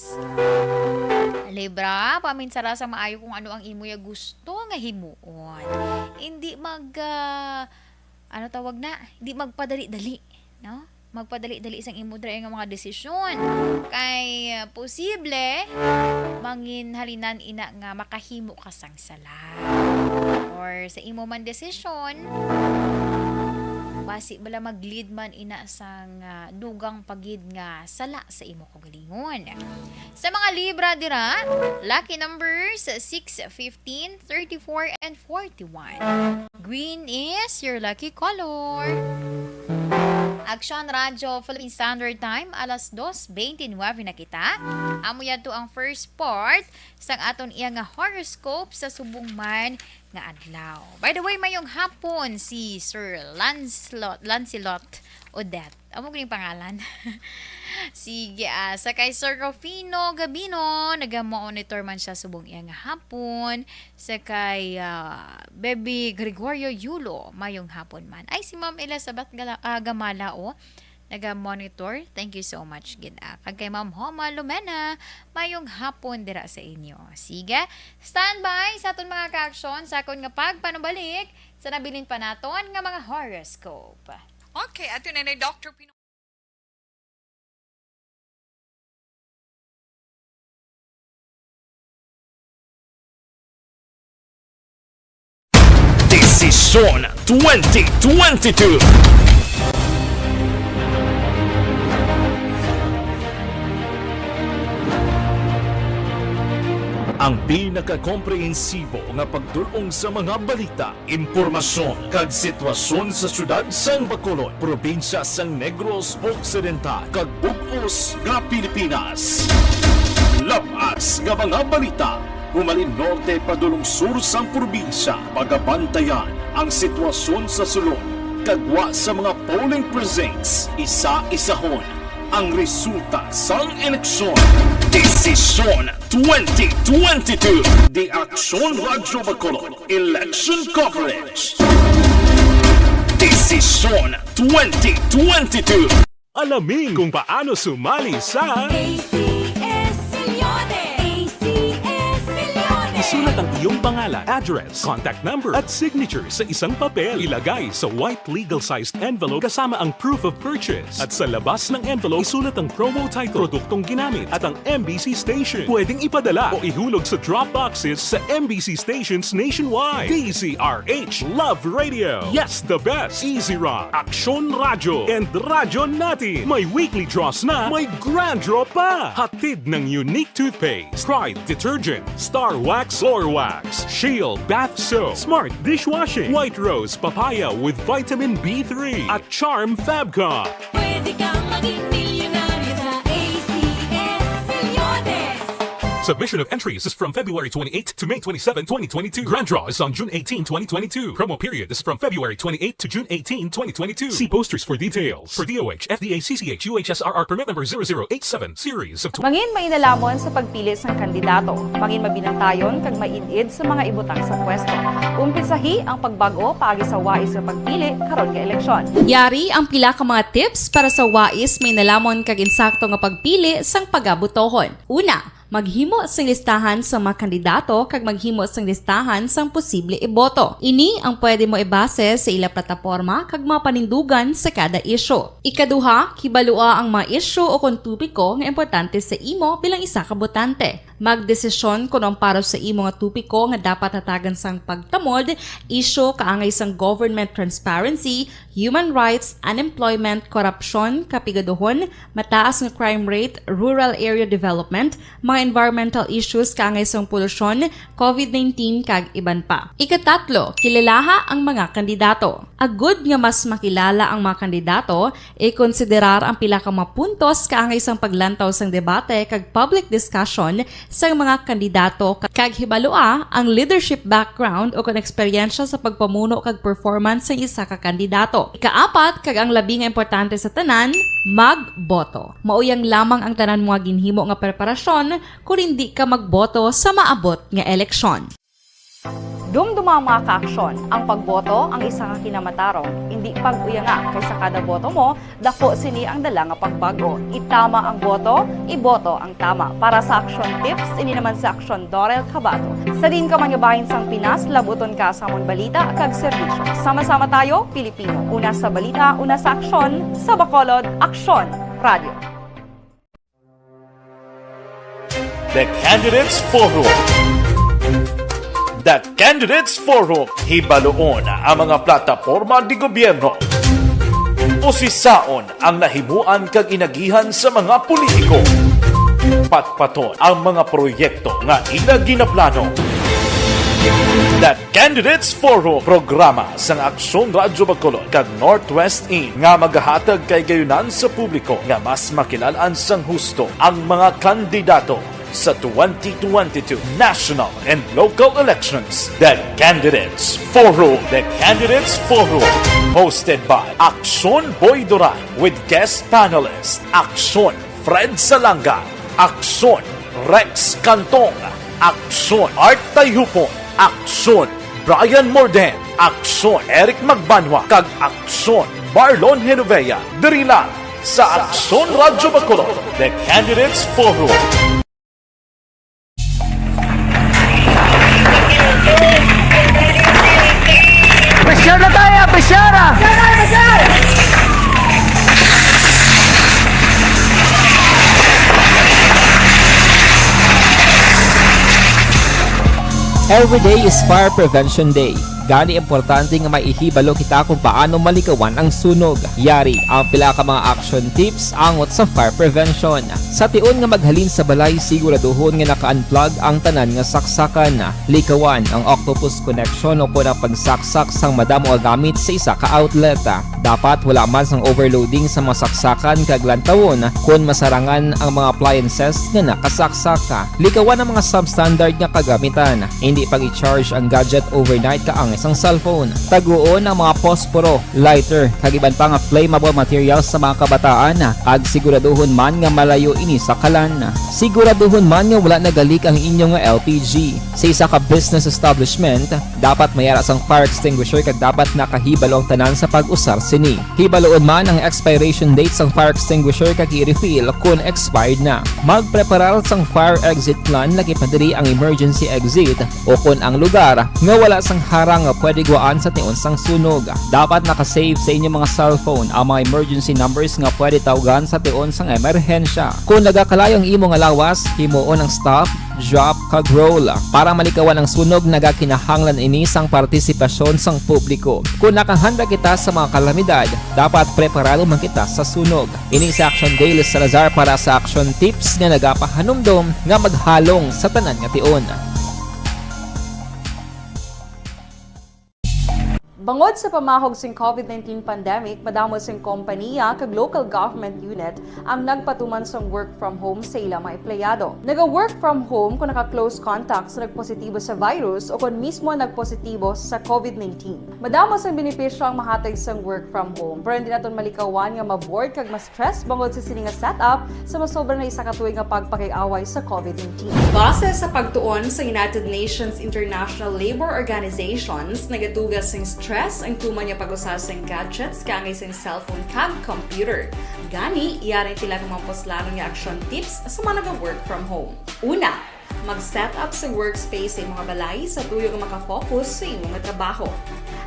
Libra, paminsara sa maayo kung ano ang imo ya gusto nga himuon. Hindi mag, ah, ano tawag na? Hindi magpadali-dali, no? Magpadali-dali sang imo diri nga mga desisyon. Kay, ah, posible, manginhalinan ina nga makahimo ka sang sala. Or sa imo man desisyon, basi bala mag-lead man ina sang, ah, dugang pa gid nga sala sa imo kaugalingon. Sa mga Libra dira, lucky numbers six, fifteen, thirty-four, and forty-one. Green is your lucky color. Aksyon Radyo Philippine Standard Time, alas dos twenty-nine na kita. Amo yadto ang first part sang aton iya nga horoscope sa subong man nga adlaw. By the way, mayong hapon si Sir Lancelot, Lancelot Odette. Amo gid ang pangalan. Sige, ah, sa kay Sir Rufino Gabino, naga-monitor man siya subong iya nga hapon. Sa kay, ah, Baby Gregorio Yulo, mayong hapon man. Ay, si Ma'am Elizabeth Gala-, ah, Gamala, oh. Naga-monitor. Thank you so much, gid, ah. Kag kay Ma'am Homa Lumena, mayong hapon dira sa inyo. Sige, standby sa aton mga kaaksyon sa akon nga pagpanubalik sa nabilin pa naton nga mga horoscope. Okay, ato na ni Doctor Pino. Desisyon twenty twenty-two. Ang pinakakomprehensibo nga pagdul-ong sa mga balita, impormasyon, kag sitwasyon sa siyudad sang Bacolod, probinsya sang Negros Occidental, kag bug-os nga Pilipinas. Lab-as nga mga balita, humalin norte padulong sur sang probinsya, pagabantayan ang sitwasyon sa sulod, kag gwa sa mga polling precincts, isa-isahon ang resulta sang eleksyon. Desisyon twenty twenty-two. The Aksyon Radyo Bacolod Election Coverage. Desisyon twenty twenty-two. Alamin kung paano sumali sa A C S Milyones! A C S Milyones! Isulat ang iyong pangalan, address, contact number, at signature sa isang papel. Ilagay sa white legal-sized envelope kasama ang proof of purchase. At sa labas ng envelope, isulat ang promo title, produktong ginamit, at ang M B C station. Pwedeng ipadala o ihulog sa drop boxes sa M B C stations nationwide. D Z R H Love Radio. Yes, the best. Easy Rock, Aksyon Radyo, and Radyo Natin. May weekly draws na, may grand draw pa. Hatid ng Unique Toothpaste, Pride Detergent, Star Wax Floor Wax, Shield Bath Soap, Smart Dishwashing, White Rose Papaya with Vitamin B three, at Charm Fabcon. Pwede kang maging milyonaryo sa A C S Milyones. Submission of entries is from February twenty-eighth to May twenty-seven, twenty twenty-two. Grand draw is on June eighteen, twenty twenty-two. Promo period is from February twenty-eighth to June eighteen, twenty twenty-two. See posters for details. For D O H, F D A, C C H, U H S R R permit number zero zero eight seven, series of tw- Mangin mainalamon sa pagpili sang kandidato. Mangin mabinantayon kag maid-id sa mga ibutang sa pwesto. Umpisahi ang pagbag-o paagi sa wais nga pagpili karon nga eleksyon. Yari ang pila ka mga tips para sa wais mainalamon kag insakto nga pagpili sang pagabotohon. Una, maghimo sing listahan sa mga kandidato kag maghimo sing listahan sang posible iboto. Ini ang pwede mo ibase sa ila plataporma kag mga panindugan sa kada isyu. Ikaduha, kibalua ang mga isyu o kon topiko nga importante sa imo bilang isa ka botante. Magdesisyon kon ang para sa imo nga topiko nga dapat hatagan sang pagtamod, isyu kaangay sang government transparency, human rights, unemployment, korupsyon, kapigaduhon, mataas nga crime rate, rural area development, mga environmental issues kaangay sang polusyon, covid nineteen, kag iban pa. Ikatatlo, kilalaha ang mga kandidato. Agud nga mas makilala ang mga kandidato, ikonsiderar ang pila ka mga puntos kaangay sang paglantaw sang debate kag public discussion sang mga kandidato, kag hibalua ang leadership background o kon eksperyensya sa pagpamuno kag performance sang isa ka kandidato. Ikaapat, kag ang labi nga importante sa tanan, magboto. Mauyang lamang ang tanan mo nga ginhimo nga preparasyon kon indi ka magboto sa maabot nga eleksyon. Dumduma, mga kaaksyon, ang pagboto ang isa ka kinamatarong, indi pag-uyanga, kay sa kada boto mo, daku sini ang dala nga pagbag-o. Itama ang boto, iboto ang tama. Para sa Aksyon Tips, ini naman si Aksyon Dorel Cabato. Sa diin ka man nga bahin sang Pinas, labuton ka sa amon balita kag serbisyo. Sama-sama tayo, Pilipino. Una sa balita, una sa aksyon, sa Bacolod, Aksyon Radio. The Candidates Forum. The Candidates Forum, hibaluon ang mga plataporma di gobyerno. Usisaon ang nahimuan kag inagihan sa mga politiko. Patpaton ang mga proyekto nga ila ginaplano. The Candidates Forum, programa sang Aksyon Radyo Bacolod kag Northwest In nga magahatag kay gayunan sa publiko nga mas makilal-an sang husto ang mga kandidato sa twenty twenty-two national and local elections. The Candidates Forum. The Candidates Forum, hosted by Aksyon Boy Duran with guest panelist Aksyon Fred Salanga, Aksyon Rex Cantong, Aksyon Art Tayhupon, Aksyon Brian Morden, Aksyon Eric Magbanwa, kag Aksyon Marlon Genovea, diri lang sa Aksyon Radyo Bacolod, The Candidates Forum. Presyar na tayo, presyar na! Every day is Fire Prevention Day. Gani, importante nga may ihibalo kita kung paano malikawan ang sunog. Yari ang pila ka mga action tips angot sa fire prevention. Sa tion nga maghalin sa balay, siguraduhon nga naka-unplug ang tanan nga saksakan. Likawan ang octopus connection o kon ang pagsaksak sang madamo nga gamit sa isa ka outlet. Dapat wala man sang overloading sa mga saksakan kag lantawon kon masarangan ang mga appliances nga nakasaksak. Likawan ang mga substandard nga kagamitan. Indi pag-i-charge ang gadget overnight kaangay sang cellphone. Taguon ang mga posporo, lighter, kag iban pa nga flammable materials sa mga kabataan, kag siguraduhon man nga malayo ini sa kalan. Siguraduhon man nga wala nagalik ang inyo nga L P G. Sa isa ka business establishment, dapat may ara sang fire extinguisher kag dapat nakahibalo ang tanan sa pag-usar sini. Hibaluon man ang expiration date sang fire extinguisher kag i-refill kon expired na. Magpreparar sang fire exit plan, lakip na diri ang emergency exit o kon ang lugar nga wala sang harang nga pwede guwaan sa tion sang sunog. Dapat naka-save sa inyo mga cellphone ang mga emergency numbers nga pwede tawgan sa tion sang emerhensya. Kon nagakalayo ang imo nga lawas, himuon ang stop, drop, kag roll. Para malikawan ang sunog, nagakinahanglan ini sang partisipasyon sang publiko. Kon nakahanda kita sa mga kalamidad, dapat preparado man kita sa sunog. Ini si Action Dale Salazar para sa Action Tips nga nagapahanumdom nga maghalong sa tanan nga tion. Bangod sa pamahog sing COVID nineteen pandemic, madamo sing kompaniya kag local government unit ang nagpatuman sang work from home sa ila mga empleyado. Naga-work from home kung naka-close contact sa nagpositibo sa virus o kon mismo nagpositibo sa COVID nineteen. Madamo sang benepisyo ang mahatag sang work from home, pero hindi naton malikawan nga ma-bored kag ma-stress bangod sa sini nga setup sa masobra na isa ka tuig nga pagpakig-away sa COVID nineteen. Base sa pagtuon sa United Nations International Labour Organizations, nagatuga sing stress ang tuman nga pag-usa sing gadgets kaangay sing cellphone kag computer. Gani, yari ang pila ka mga puslanon nga action tips sa mga naga-work from home. Una, mag-set up sa workspace sa imong balay sa tuyo nga makafocus sa imong trabaho.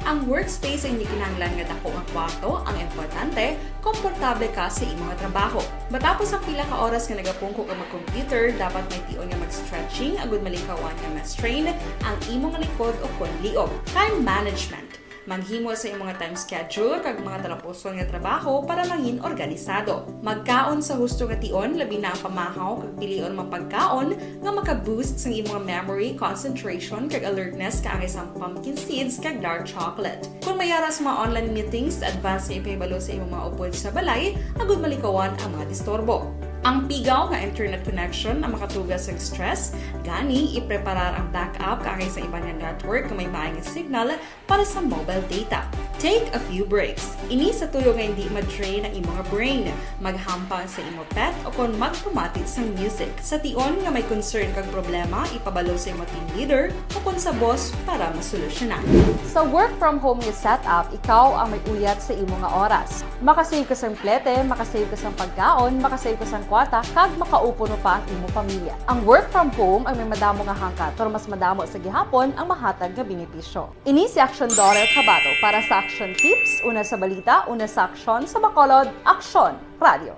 Ang workspace ay hindi kinahanglan nga dako nga kwarto ang importante, komportable ka sa imong trabaho. Matapos ang pila ka oras nga nagapungko ka mag-computer, dapat may tion nga mag-stretching agud malikawan nga ma-strain ang imong likod o kon liog. Time management. Maghimo sa imong time schedule kag mga talapuson nga trabaho para mangin organisado. Magkaon sa husto nga tion, labi na ang pamahaw kag pilion mga pagkaon nga maka-boost sang imong memory, concentration, kag alertness kaangay sang pumpkin seeds kag dark chocolate. Kung may ara sa mga online meetings, advance nga ipahibalo sa imong mga upod sa balay agud malikawan ang mga disturbo. Ang pigaw nga internet connection ang makatuga sang stress, gani ipreparar ang backup kaangay sa iban nga network nga may maayong signal para sa mobile data. Take a few breaks. Ini sa tuyo nga hindi ma-drain ang imong brain. Maghampang sa imo pet o kon magpamati sang music. Sa tion nga may concern kag problema, ipabalo sa imo team leader o kon sa boss para masolusyonan. Sa work from home nga setup, ikaw ang may uyat sa imo nga oras. Makasave ka sang plete, makasave ka sang pagkaon, makasave ka sang kwarta, kag makaupod pa ang imo pamilya. Ang work from home ang may madamo nga hangkat, pero mas madamo sa gihapon ang mahatag nga benepisyo. Ini si Action Daughter Kabato para sa Action Tips, una sa balita, una sa aksyon, sa Bacolod, Aksyon Radio.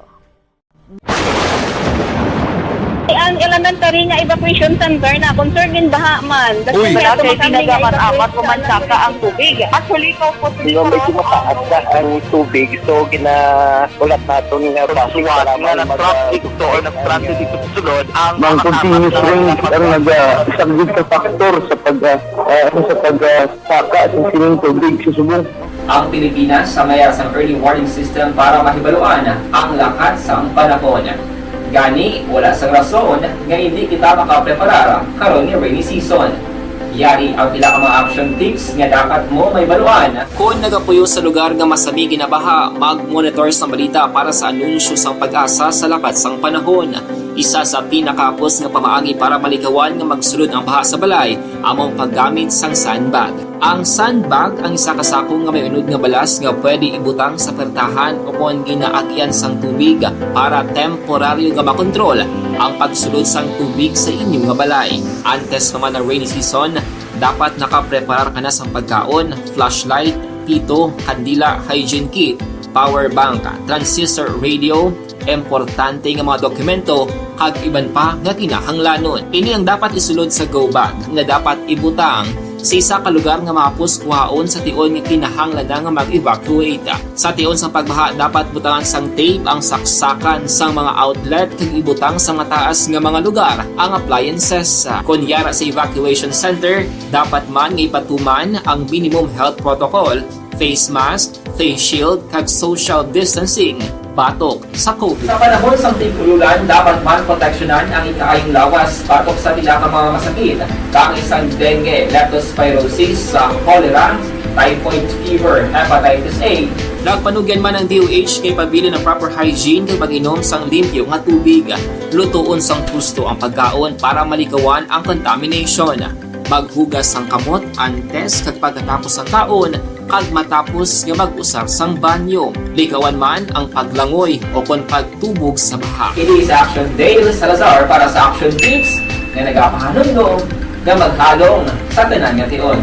Ang elementary nga evacuation center na concern gin baha man. Uy. Wala kay tinaga man amat ko man saka ang tubig. Actually, ko po. Di ba, medyo mataas na ang tubig, so gina-, ulat naton nga. Suwat nga nag-transit to or nag-transit ito sa sulod ang mga continuous rain ang nag-, ah, isa gid ka factor sa pag, ah, ah, ano, sa pag, ah, saka sa sining tubig sa subong. Ang Pilipinas sa mayar sang early warning system para mahibaluan ang lakat sang panahon. Gani, wala sang rason nga hindi kita makapreparar karon nga rainy season. Yari ang pila ka mga action tips nga dapat mo mahibaluan. Kon nagapuyo sa lugar nga masami ginabaha, mag-monitor sang balita para sa anunsyo sang PAGASA sa lakat sang panahon. Isa sa pinakahapos nga pamaagi para malikawan nga magsulod ang baha sa balay amo ang paggamit sang sandbag. Ang sandbag ang isa ka sako nga may unod nga balas nga pwede ibutang sa pertahan o kon ginaagyan sang tubig para temporaryo nga makontrol ang pagsulod sang tubig sa inyo nga balay. Antes pa man ang rainy season, dapat nakapreparar ka na sang pagkaon, flashlight, pito, kandila, hygiene kit, power bank, transistor radio, importante nga mga dokumento, kag iban pa nga kinahanglanon. Ini ang dapat isulod sa go bag nga dapat ibutang sa isa ka lugar nga mahapos kuhaon sa tion nga kinahanglan na nga mag-evacuate. Sa tion sang pagbaha, dapat butangan sang tape ang saksakan sang mga outlet kag ibutang sa mataas nga mga lugar ang appliances. Kon yara sa evacuation center, dapat man nga ipatuman ang minimum health protocol, face mask, face shield, kag social distancing batok sa COVID. Sa panahon sang tig-ululan, dapat man proteksyonan ang ikaayong lawas batok sa pila ka mga masakit, kaangay sang dengue, leptospirosis, sa cholera, typhoid fever, hepatitis A. Nagpanugyan man ang D O H nga ipabilin ang proper hygiene kag mag-inom sang limpyo nga tubig. Lutoon sang husto ang pagkaon para malikawan ang contamination. Maghugas sang kamot antes kag pagkatapos sang kaon, kag matapos nga mag-usar sang banyo. Likawan man ang paglangoy o kon pagtubog sa baha. Ini si Action Dale Salazar para sa Action Tips nga nagapahanumdom nga maghalong sa tanan nga tion.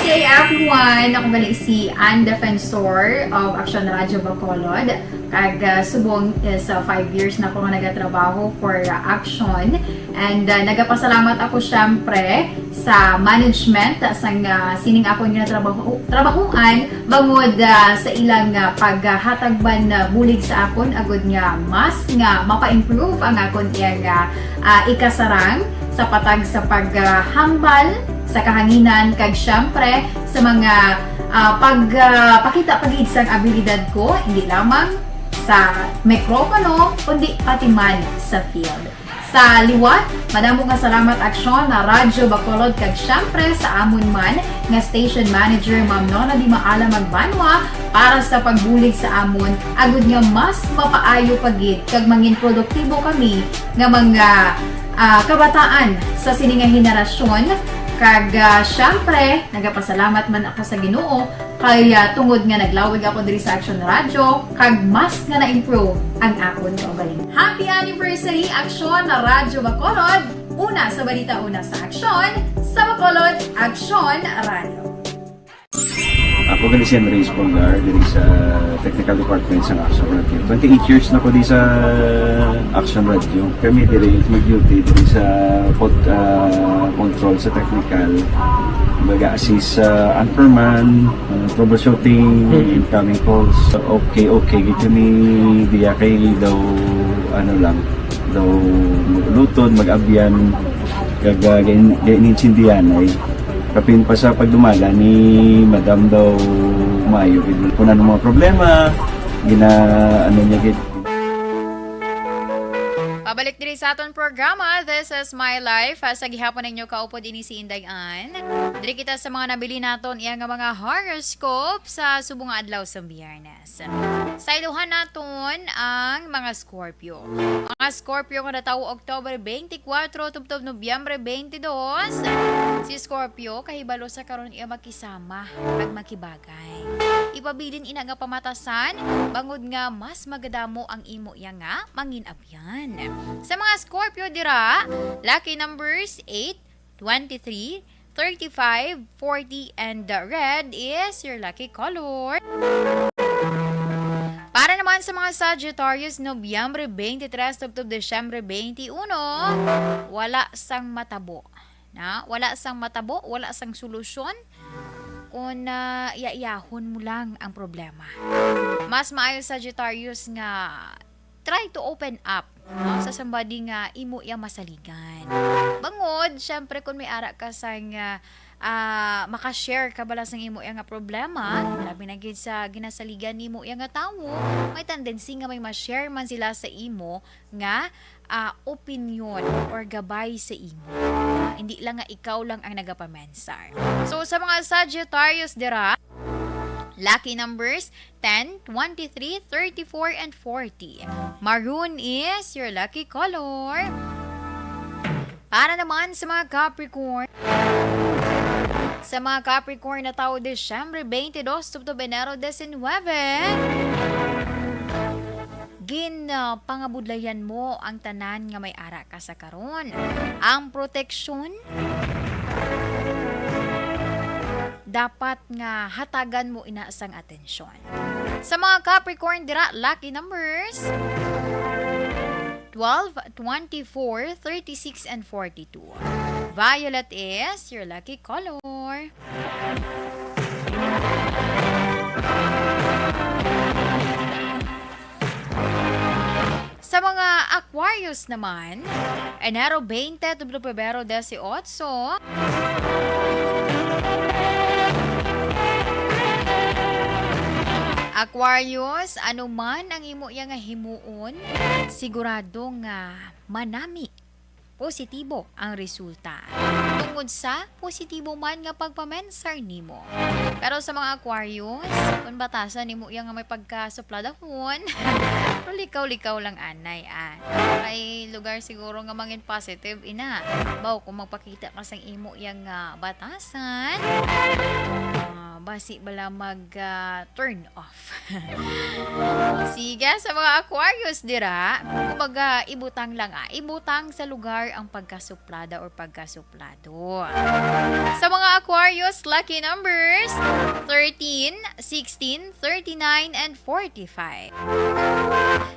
Hey everyone! Ako gali si Ann Defensor of Action Radio Bacolod. Kag, ah, subong is, ah, five years na ako nga nagatrabaho for, ah, Action. And, ah, nagapasalamat ako, syempre, sa management, ah, sang, ah, sining akong ginatrabaho-, trabahoan, bangod, ah, sa ilang, ah, paghatag man, ah, bulig sa akon, agud nga mas nga mapa-improve ang akon iyang, ah, ah, ikasarang. sa patag sa paghambal sa kahanginan, kag siyempre sa mga, ah, pag, ah, pakita pa gid sang abilidad ko, hindi lamang sa mikropono, kundi pati man sa field. Sa liwat, madamo nga salamat, Aksyon, na Radyo Bacolod, kag siyempre sa amon man nga station manager, Ma'am Nona Di Maala Magbanwa, para sa pagbulig sa amon, agud nga mas mapaayo pa gid kag mangin produktibo kami nga mga, ah, kabataan sa sini nga henerasyon. Kag, ah, siyempre, nagapasalamat man ako sa Ginoo kay, ah, tungod nga naglawig ako diri sa Action Radio, kag mas nga na-improve ang akon kaugalingon. Happy anniversary, Aksyon na Radyo Bacolod! Una sa balita, una sa aksyon, sa Bacolod, Aksyon Radio. Ako gali si Andres Polgar, diri sa Technical Department sa Action Radio. Twenty-eight years na ko di sa Action Radio. Kami diri mag-duty diri sa pod, ah, control sa technical. Mag-assist sa anchorman, ah, troubleshooting, incoming calls. Okay, okay, gid kami diya kay daw, ano lang, daw mag-ulutod, mag-abyan, kag, ah, gain-, gainintindihan ay kapin pa sa pagdumala ni Madam daw maayo gid. Kung ano mga problema, gina-, ano niya gid. Pabalik diri sa aton programa, This is My Life. Ah, sa gihapon ninyo kaupod ini si Inday Ann. Diri kita sa mga nabili naton iya nga mga horoscope sa subong nga adlaw sa Biyernes. Sayluhan naton ang mga Scorpio. Mga Scorpio nga natawo October twenty-four tubtob Nobyembre twenty-two. Si Scorpio kahibalo sa karon iya makisama kag makibagay. Ipabilin ina nga pamatasan bangod nga mas magadamo ang imo iya nga mangin-abyan. Sa mga Scorpio dira, lucky numbers eight, twenty-three, thirty-five, forty, and the red is your lucky color. Para naman sa mga Sagittarius, Nobyembre twenty-three tubtob Disyembre twenty-one, wala sang matabo. Na, wala sang matabo, wala sang solusyon kung, ah, yaiyahon mo lang ang problema. Mas maayo, Sagittarius, nga try to open up, no, sa somebody nga imo iya masaligan. Bangod, syempre, kung may ara ka sang, ah, ah, makashare ka bala sang imo iya nga problema, labi na gid sa ginasaligan nimo iya nga tawo, may tendency nga may ma-share man sila sa imo nga, ah, opinyon or gabay sa imo. Ah, hindi lang nga ikaw lang ang nagapamensar. So, sa mga Sagittarius dira, lucky numbers ten, twenty-three, thirty-four, and forty. Maroon is your lucky color. Para naman sa mga Capricorn, sa mga Capricorn na tawo Disyembre twenty-two tubtob Enero diecinuebe, gin, ah, pangabudlayan mo ang tanan nga may ara ka sa karon. Ang proteksyon dapat nga hatagan mo ina sang atensyon. Sa mga Capricorn dira, lucky numbers twelve, twenty-four, thirty-six, and forty-two. Violet is your lucky color. Sa mga Aquarius naman, Enero twenty tubtob Pebrero dieciocho. Aquarius, ano man ang imo iya nga himuon, sigurado nga manami positibo ang resulta. Tungod sa positibo man nga pagpamensar nimo. Pero sa mga Aquarius, kung batasan nimo iya nga may pagkasupladahon, pero likaw-likaw lang anay, ah. Kay lugar siguro nga mangin positive, ina. Baw, kung magpakita ka sang imo iya nga batasan, ah, basi bala mag, ah, turn off. Sige, sa mga Aquarius dira, kumbaga, ibutang lang, ah. Ibutang sa lugar ang pagkasuplada or pagkasuplado. Sa mga Aquarius, lucky numbers thirteen, sixteen, thirty-nine, and forty-five.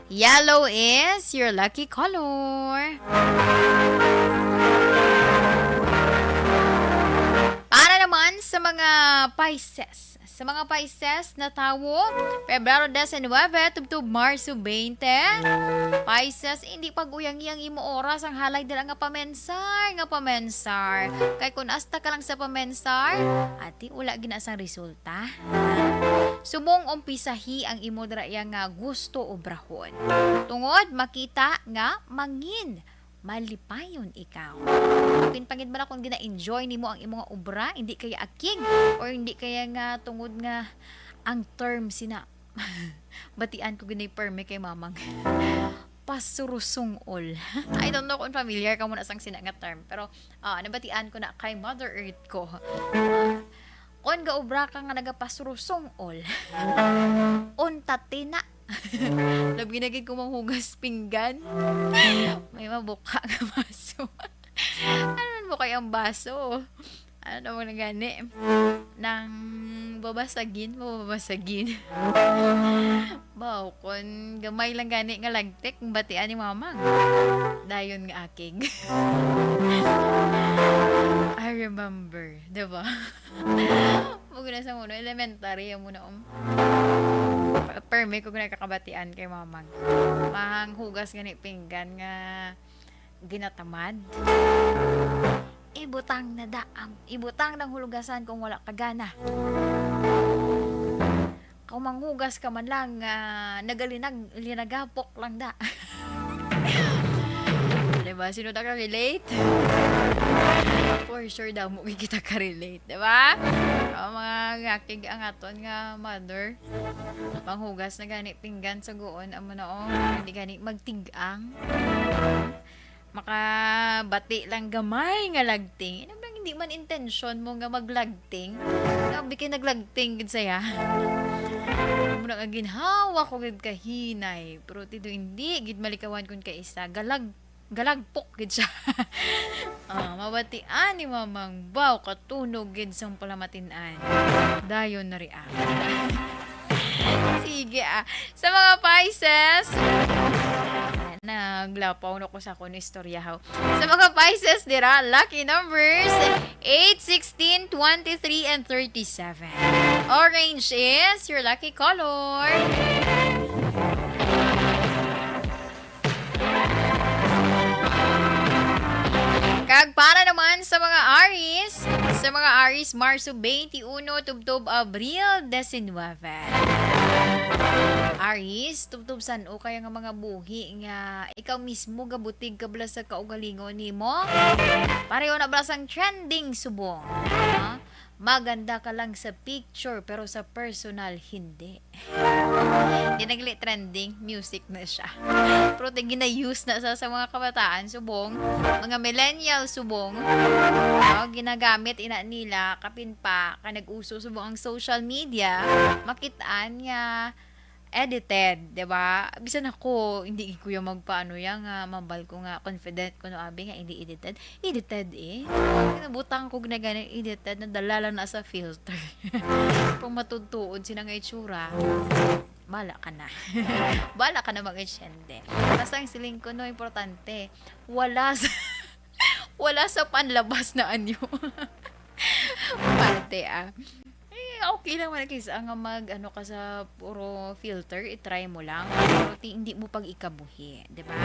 Yellow is your lucky color. Para Naman sa mga Pisces. Sa mga Pisces na tawo, Pebrero diecinuebe tubtob Marso twenty. Pisces, hindi pag-uyang-iyang imo oras ang halay dira nga pamensar, nga pamensar. Kay kung asta ka lang sa pamensar, ati wala gina sang resulta. Subong umpisahi ang imo dira iya nga gusto obrahon. Tungod makita nga mangin malipayon ikaw. Apin pangit man akong gina-enjoy nimo ang imo nga obra, hindi kaya akig or hindi kaya nga tungod nga ang term sina batian ko ginay perme kay mamang pasurusungol. I don't know kung familiar ka mo na sang sina nga term, pero ah, nabatian ko na kay Mother Earth ko. Ah, kung gaobra ka nga nagapasurusungol, unta tina. Labi na gid kung manghugas pinggan. May mabuka nga baso. Ano man mo kay ang baso? Ano man na gani? Nang babasagin, mababasagin. Baw, kung gamay lang gani nga lagtik, ang batian ni mamang. Dayon nga akig. I remember, di ba? Muguna sa muno, elementary, yung muna, um, pa- permi ko ginakakabatian kay mamang. Mahang hugas gani pinggan nga ginatamad. Ibutang na da, ang ibutang ng hulugasan kung wala ka gana. Kung manghugas ka man lang, ah, nagalinag-, linagapok lang da. Diba? Sino na ka-relate? For sure, damo gid kita ka-relate. Diba? O, mga ngakig ang aton nga mother. Manghugas na gani pinggan sa guon. Amo na, oh. Hindi gani magtig-ang. Makabati lang gamay nga lagting. Ina lang, hindi man intensyon mo nga maglagting. Grabe kay naglagting gid saya. Muna nga ginhawa ko gid kahinay. Pero tido hindi gid malikawan kun kaisa. Galag, galagpok gid siya. Ah, mabatian ni Mamang Baw, katunog gid sang palamatin-an. Dayon na react. Sige, ah. Sa mga Pisces, naglapaw na ko sa akon istorya, haw. Sa mga Pisces dira, lucky numbers, eight, sixteen, twenty-three, and thirty-seven. Orange is your lucky color. Kag para naman sa mga Aries, sa mga Aries, Marso twenty-one tubtob Abril diecinuebe. Aries, tubtob san-o kaya nga mga buhi nga ikaw mismo gabutig ka bala sa kaugalingon nimo? Pareho na bala sang trending subong, ha? Maganda ka lang sa picture, pero sa personal, hindi. Di na gali trending, music na siya. Pero ti gina-use na sa, sa mga kabataan subong, mga millennial subong, no? Ginagamit ina nila, kapin pa, kay nag-uso subong ang social media, makit-an nga edited, di ba? Bisan ako, hindi ko yung magpaano yan nga, mambal ko nga confident ko no abi nga hindi edited. Edited eh. Nabutang ko na gani edited, nadala lang na sa filter. Kung matutuod sila nga itsura, bala ka na. Bala ka na mag-itsende. Basta ang siling ko, no, importante, wala sa, wala sa panlabas na anyo. Parte, ah. Eh, okay lang man kaysa nga mag, ano ka sa puro filter, i-try mo lang. Pero ti-, hindi mo pag-ikabuhi, di ba?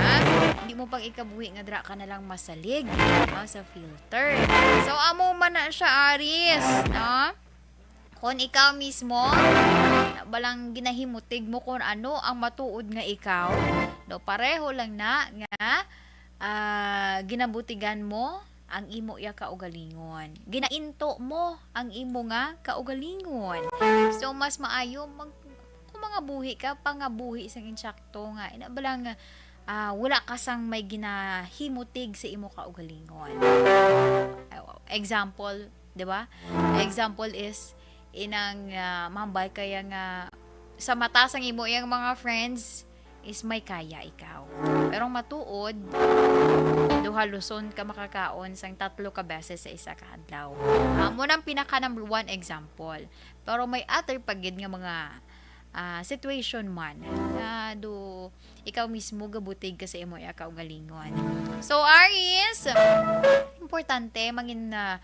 Hindi mo pag-ikabuhi nga dira ka na lang masalig, ah, sa filter. So, amo man na siya, Aries, no? Kung ikaw mismo, balang ginahimutig mo kung ano ang matuod nga ikaw, no? Pareho lang na nga, ah, ginabutigan mo ang imo ya kaugalingon. Ginainto mo ang imo nga kaugalingon. So, mas maayo mag-, kung mga buhi ka, pangabuhi sang insakto nga. Ina ba lang, ah, wala ka sang may ginahimutig sa imo kaugalingon. Example, di ba? Example is, inang, ah, mambal kaya nga sa mata sang imo iyang mga friends, is may kaya ikaw. Pero ang matuod, duha luson ka makakaon sang tatlo ka beses sa isa ka adlaw. Amo nang pinaka number one example. Pero may other pa gid nga mga, ah, situation man nga do ikaw mismo gabutig ka sa imo iya kaugalingon. So, Aries, importante mangin-, ah,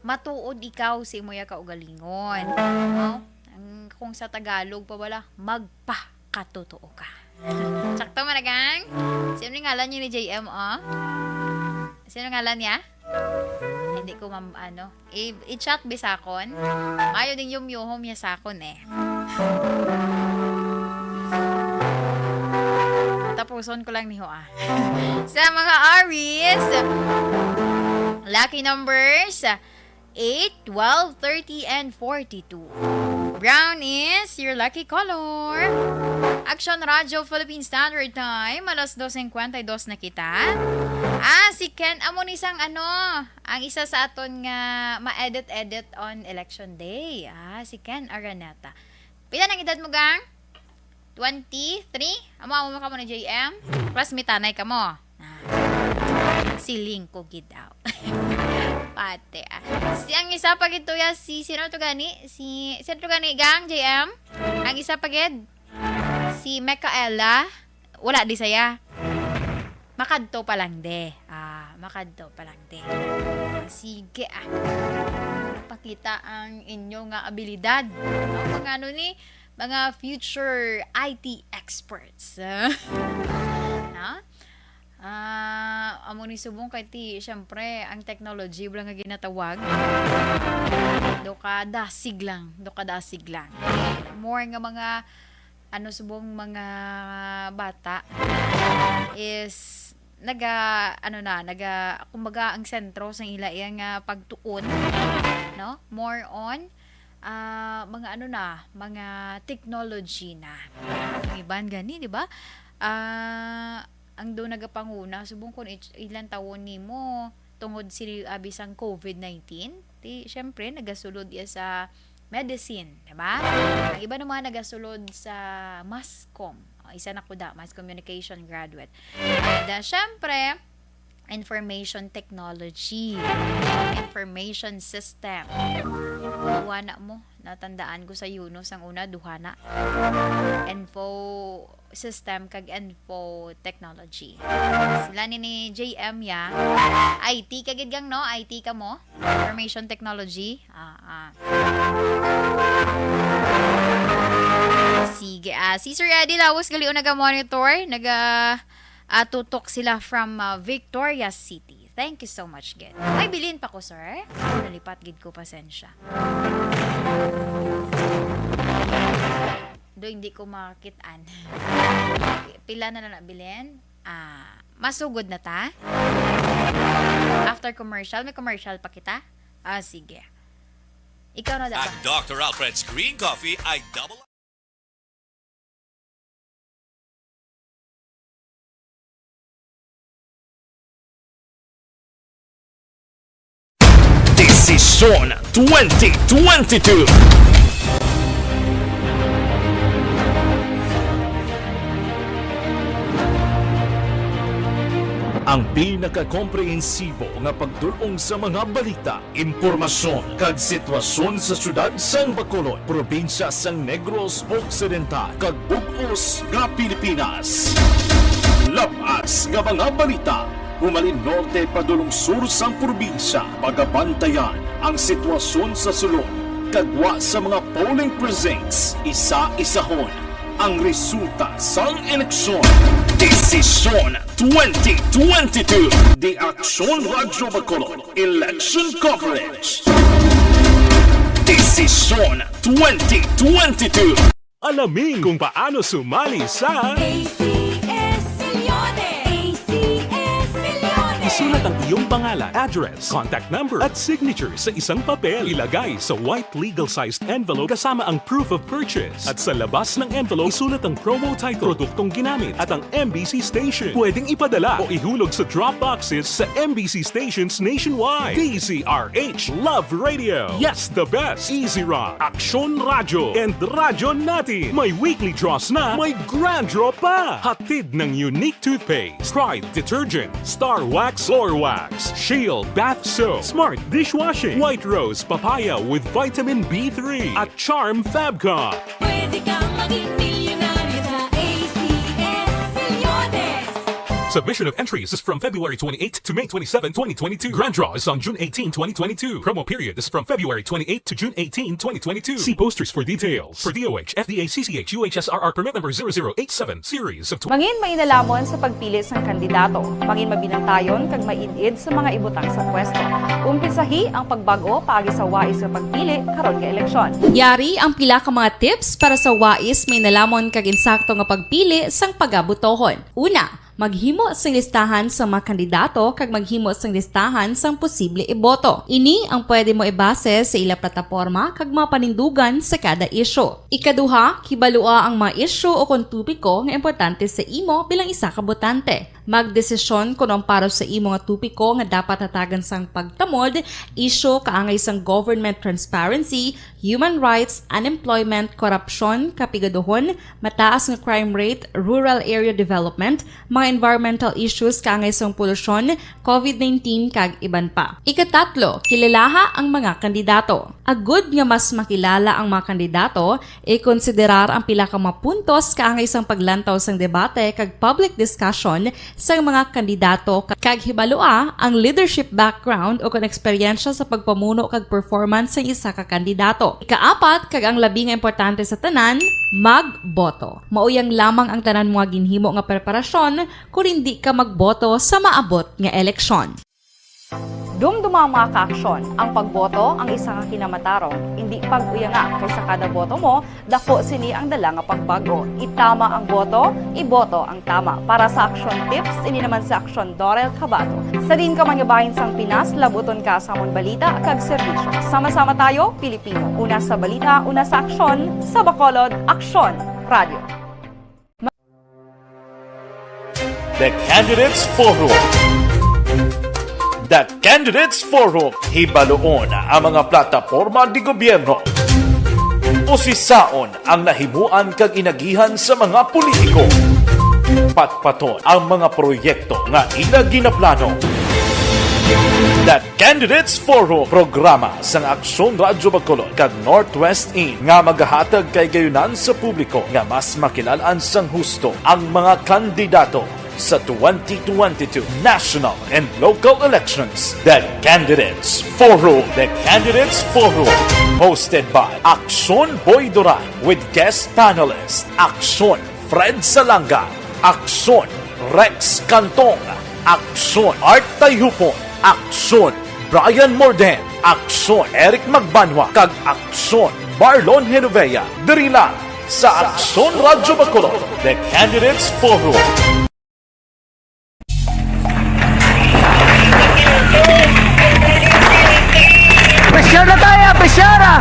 matuod ikaw sa imo ya kaugalingon. No? Ang, kung sa Tagalog pa wala, magpakatotoo ka. Sakto man, gang? Sino ni ngalan niya ni J M, oh? Sino ngalan niya? Hindi ko mam-, ano. I-, i-chat bisakon. Mayo ding yumyuhom niya sa akon, eh. Tapuson ko lang ni ho, ah. Sa mga Aries, lucky numbers, eight, twelve, thirty, and forty-two. Brown is your lucky color. Action Radio Philippine Standard Time, alas dos cincuenta y dos na kita. Ah, si Ken, amo ni sang ano, ang isa sa aton nga ma-edit-edit on election day. Ah, si Ken Araneta. Pila nang edad mo, gang? Twenty-three? Amo, amo ka mo ni J M? Classmate anay ka mo? Ah. Siling ko gid daw. Pati, ah. Si, ang isa pa gid to ya, si, sino to gani? Si, sino to gani, gang, J M? Ang isa pa gid? Si Micaela. Wala di saya. Makadto pa lang de. Ah, makadto pa lang de. Ah, sige, ah. Pakita ang inyo nga abilidad. Ang mga ano ni, mga future I T experts. No? Ah, amo ni subong kay ti, syempre, ang technology wala nga ginatawag. Do ka dasig lang, do ka dasig lang. More nga mga, ano, subong mga bata is naga, ano na, naga, kumbaga, ang sentro sa ila iya nga pagtuon, no? More on, ah, mga ano na, mga technology na. Ang iban gani, di ba? Ah, ang do nagapanguna, subong kung ich-, ilang taon nimo tungod si abi sang covid nineteen, ti, syempre, nagasulod iya sa medicine, di ba? Ang iba naman nagasulod sa mass comm. O, isa na ko da, mass communication graduate. And, ah, syempre, information technology, information system. Duha na mo, natandaan ko sa Yunus ang una, duha na. Info system kag info technology. Sila ni, ni J M ya. I T ka gid, gang, no? I T ka mo? Information technology? Ah, ah. Sige, ah, si Sir Eddie Lawas gali o naga-monitor, naga, ah, tutok sila from, ah, Victoria City. Thank you so much, gid. Ay, bilin pa ko, sir. Nalipat gid ko, pasensya. Do, hindi ko makakit-an. Pila na lang na bilin? Ah, masugod na ta? After commercial, may commercial pa kita? Ah, sige. Ikaw na dapat. Ang Doctor Alfred's Green Coffee ay double Desisyon twenty twenty-two. Ang pinakakomprehensibo nga pagdul-ong sa mga balita, impormasyon, kag sitwasyon sa siyudad sang Bacolod, probinsya sang Negros Occidental, kag bug-os nga Pilipinas. Lab-as nga mga balita, humalin norte padulong sur sang probinsya, pagabantayan ang sitwasyon sa sulod, kag gwa sa mga polling precincts, isa-isahon ang resulta sang eleksyon. Desisyon twenty twenty-two. The Aksyon Radyo Bacolod Election Coverage. Desisyon twenty twenty-two. Alamin kung paano sumali sa A C S Milyones! A C S Milyones! Isulat ang iyong pangalan, address, contact number, at signature sa isang papel. Ilagay sa white legal-sized envelope kasama ang proof of purchase. At sa labas ng envelope, isulat ang promo title, produktong ginamit, at ang M B C station. Pwedeng ipadala o ihulog sa drop boxes sa M B C stations nationwide. D Z R H Love Radio. Yes, the best. Easy Run, Aksyon Radyo, and Radyo Natin. May weekly draws na, may grand draw pa. Hatid ng Unique Toothpaste, Pride Detergent, Star Wax Floor Wax, Shield Bath Soap, Smart Dishwashing, White Rose Papaya with Vitamin B three, at Charm Fabcon. Pwede kang maging milyonaryo sa A C S Milyones. Submission of entries is from February twenty-eighth to May twenty-seven, twenty twenty-two. Grand draw is on June eighteen, twenty twenty-two. Promo period is from February twenty-eighth to June eighteen, twenty twenty-two. See posters for details. For D O H, F D A, C C H, U H S R R permit number zero zero eight seven, series of tw- Mangin mainalamon sa pagpili sang kandidato. Mangin mabinantayon kag maid-id sa mga ibutang sa pwesto. Umpisahi ang pagbag-o paagi sa wais nga pagpili karon nga eleksyon. Yari ang pila ka mga tips para sa wais mainalamon kag insakto nga pagpili sang pagabotohon. Una, maghimo sing listahan sa mga kandidato kag maghimo sing listahan sang posible iboto. Ini ang pwede mo ibase sa ila plataporma kag mga panindugan sa kada isyu. Ikaduha, kibalua ang mga isyu o kon topiko nga importante sa imo bilang isa ka botante. Magdesisyon kon ang para sa imo nga topiko nga dapat hatagan sang pagtamod, isyu kaangay sang government transparency, human rights, unemployment, korupsyon, kapigaduhon, mataas nga crime rate, rural area development, mga environmental issues kaangay sang polusyon, covid nineteen, kag iban pa. Ikatatlo, kilalaha ang mga kandidato. Agud nga mas makilala ang mga kandidato, ikonsiderar ang pila ka mga puntos kaangay sang paglantaw sang debate kag public discussion sang mga kandidato ka-, kag hibalua ang leadership background o kon eksperyensya sa pagpamuno kag performance sang isa ka kandidato. Ikaapat, kag ang labi nga importante sa tanan, magboto. Mauyang lamang ang tanan mo nga ginhimo nga preparasyon kon indi ka magboto sa maabot nga eleksyon. Dumduma, mga kaaksyon, ang pagboto ang isa ka kinamatarong, indi pag-uyanga, kay sa kada boto mo, dako sini ang dala nga pagbag-o. Itama ang boto, iboto ang tama. Para sa Aksyon Tips, ini naman si Aksyon Dorel Cabato. Sa diin ka man nga bahin sang Pinas, labuton ka sa amon balita kag serbisyo. Sama-sama tayo, Pilipino. Una sa balita, una sa aksyon, sa Bacolod, Aksyon Radio. The Candidates Forum. The Candidates Forum. Hibaluon ang mga plataporma de gobyerno. Usisaon ang nahimuan kag inagihan sa mga politiko. Patpaton ang mga proyekto nga ila ginaplano. The Candidates Forum, programa sang Aksyon Radyo Bacolod kag Northwest In nga magahatag kay gayunan sa publiko nga mas makilal-an sang husto ang mga kandidato sa twenty twenty-two national and local elections. The Candidates Forum. The Candidates Forum, hosted by Aksyon Boy Duran with guest panelist Aksyon Fred Salanga, Aksyon Rex Cantong, Aksyon Art Tayhupon, Aksyon Brian Morden, Aksyon Eric Magbanwa, kag Aksyon Marlon Genovea. Diri lang sa Aksyon Radyo Bacolod, The Candidates Forum. Presyar na tayo! Presyar na!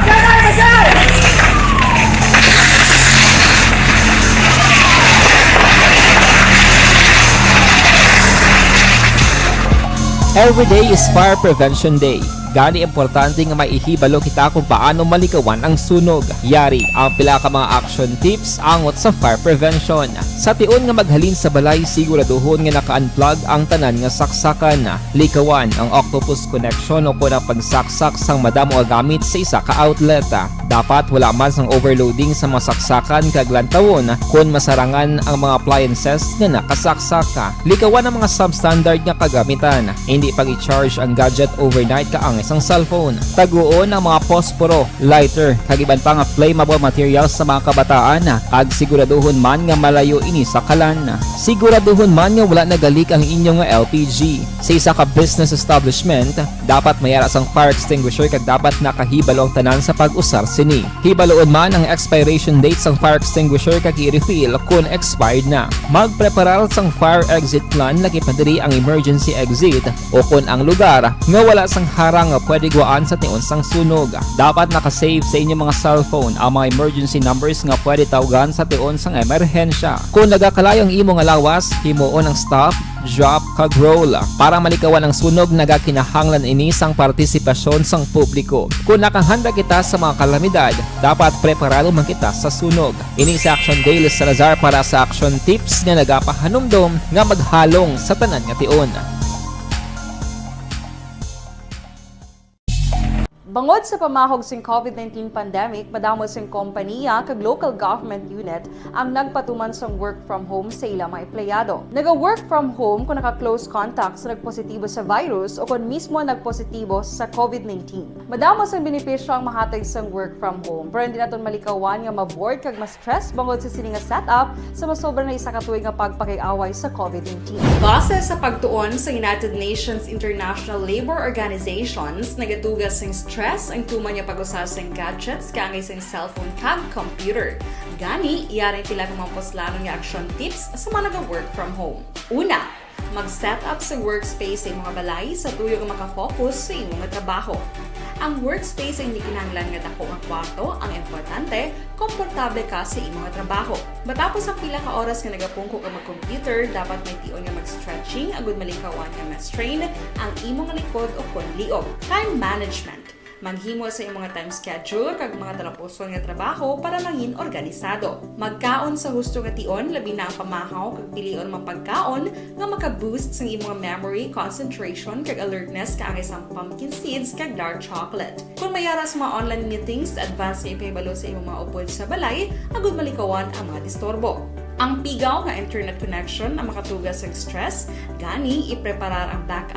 Every day is Fire Prevention Day. Gani, importante nga may ihibalo kita kung paano malikawan ang sunog. Yari ang pila ka mga action tips angot sa fire prevention. Sa tion nga maghalin sa balay, siguraduhon nga naka-unplug ang tanan nga saksakan. Likawan ang octopus connection o kon ang pagsaksak sang madamo nga gamit sa isa ka outlet. Dapat wala man sang overloading sa mga saksakan kag lantawon kon masarangan ang mga appliances nga nakasaksak. Likawan ang mga substandard nga kagamitan. Hindi pag-i-charge ang gadget overnight kaangay sang cellphone. Taguon ang mga posporo, lighter, kag iban pa nga flammable materials sa mga kabataan, kag siguraduhon man nga malayo ini sa kalan. Siguraduhon man nga wala nagalik ang inyo nga L P G. Sa isa ka business establishment, dapat may ara sang fire extinguisher kag dapat nakahibalo ang tanan sa pag-usar sini. Hibaluon man ang expiration date sang fire extinguisher kag i-refill kon expired na. Magpreparar sang fire exit plan, lakip na diri ang emergency exit o kon ang lugar nga wala sang harang nga pwede guwaan sa tion sang sunog. Dapat naka-save sa inyo mga cellphone ang mga emergency numbers nga pwede tawgan sa tion sang emerhensya. Kon nagakalayo ang imo nga lawas, himuon ang stop, drop, kag roll. Para malikawan ang sunog, nagakinahanglan ini sang partisipasyon sang publiko. Kon nakahanda kita sa mga kalamidad, dapat preparado man kita sa sunog. Ini si Action Dale Salazar para sa Action Tips nga nagapahanumdom nga maghalong sa tanan nga tion. Bangod sa pamahog sing COVID nineteen pandemic, madamo sing kompaniya kag local government unit ang nagpatuman sang work from home sa ila mga empleyado. Naga-work from home kung naka-close contact sa nagpositibo sa virus o kon mismo nagpositibo sa COVID nineteen. Madamo sang benepisyo ang mahatag sang work from home, pero hindi naton malikawan nga ma-bored kag ma-stress bangod sa sini nga setup sa masobra na isa ka tuig nga pagpakig-away sa COVID nineteen. Base sa pagtuon sa United Nations International Labour Organizations, nagatuga sing stress ang tuman nga pag-usa sing gadgets kaangay sing cellphone kag computer. Gani, yari sila nga mga puslanon nga action tips sa mga naga-work from home. Una, mag-set up sa workspace sa imong balay sa tuyo nga makafocus sa imong trabaho. Ang workspace ay hindi kinahanglan nga dako nga kwarto, ang importante, komportable ka sa imong trabaho. Matapos ang pila ka oras nga nagapungko ka mag-computer, dapat may tion nga mag-stretching agud malikawan nga ma-strain ang imong likod o kon liog. Time management. Maghimo sa imong time schedule kag mga talapuson nga trabaho para mangin organisado. Magkaon sa husto nga tion, labi na ang pamahaw kag pilion mga pagkaon nga maka-boost sang imong memory, concentration, kag alertness kaangay sang pumpkin seeds kag dark chocolate. Kung may ara sa mga online meetings, advance nga ipahibalo sa imong mga upod sa balay agud malikawan ang mga disturbo. Ang pigaw nga internet connection ang makatuga sa stress, gani ipreparar ang backup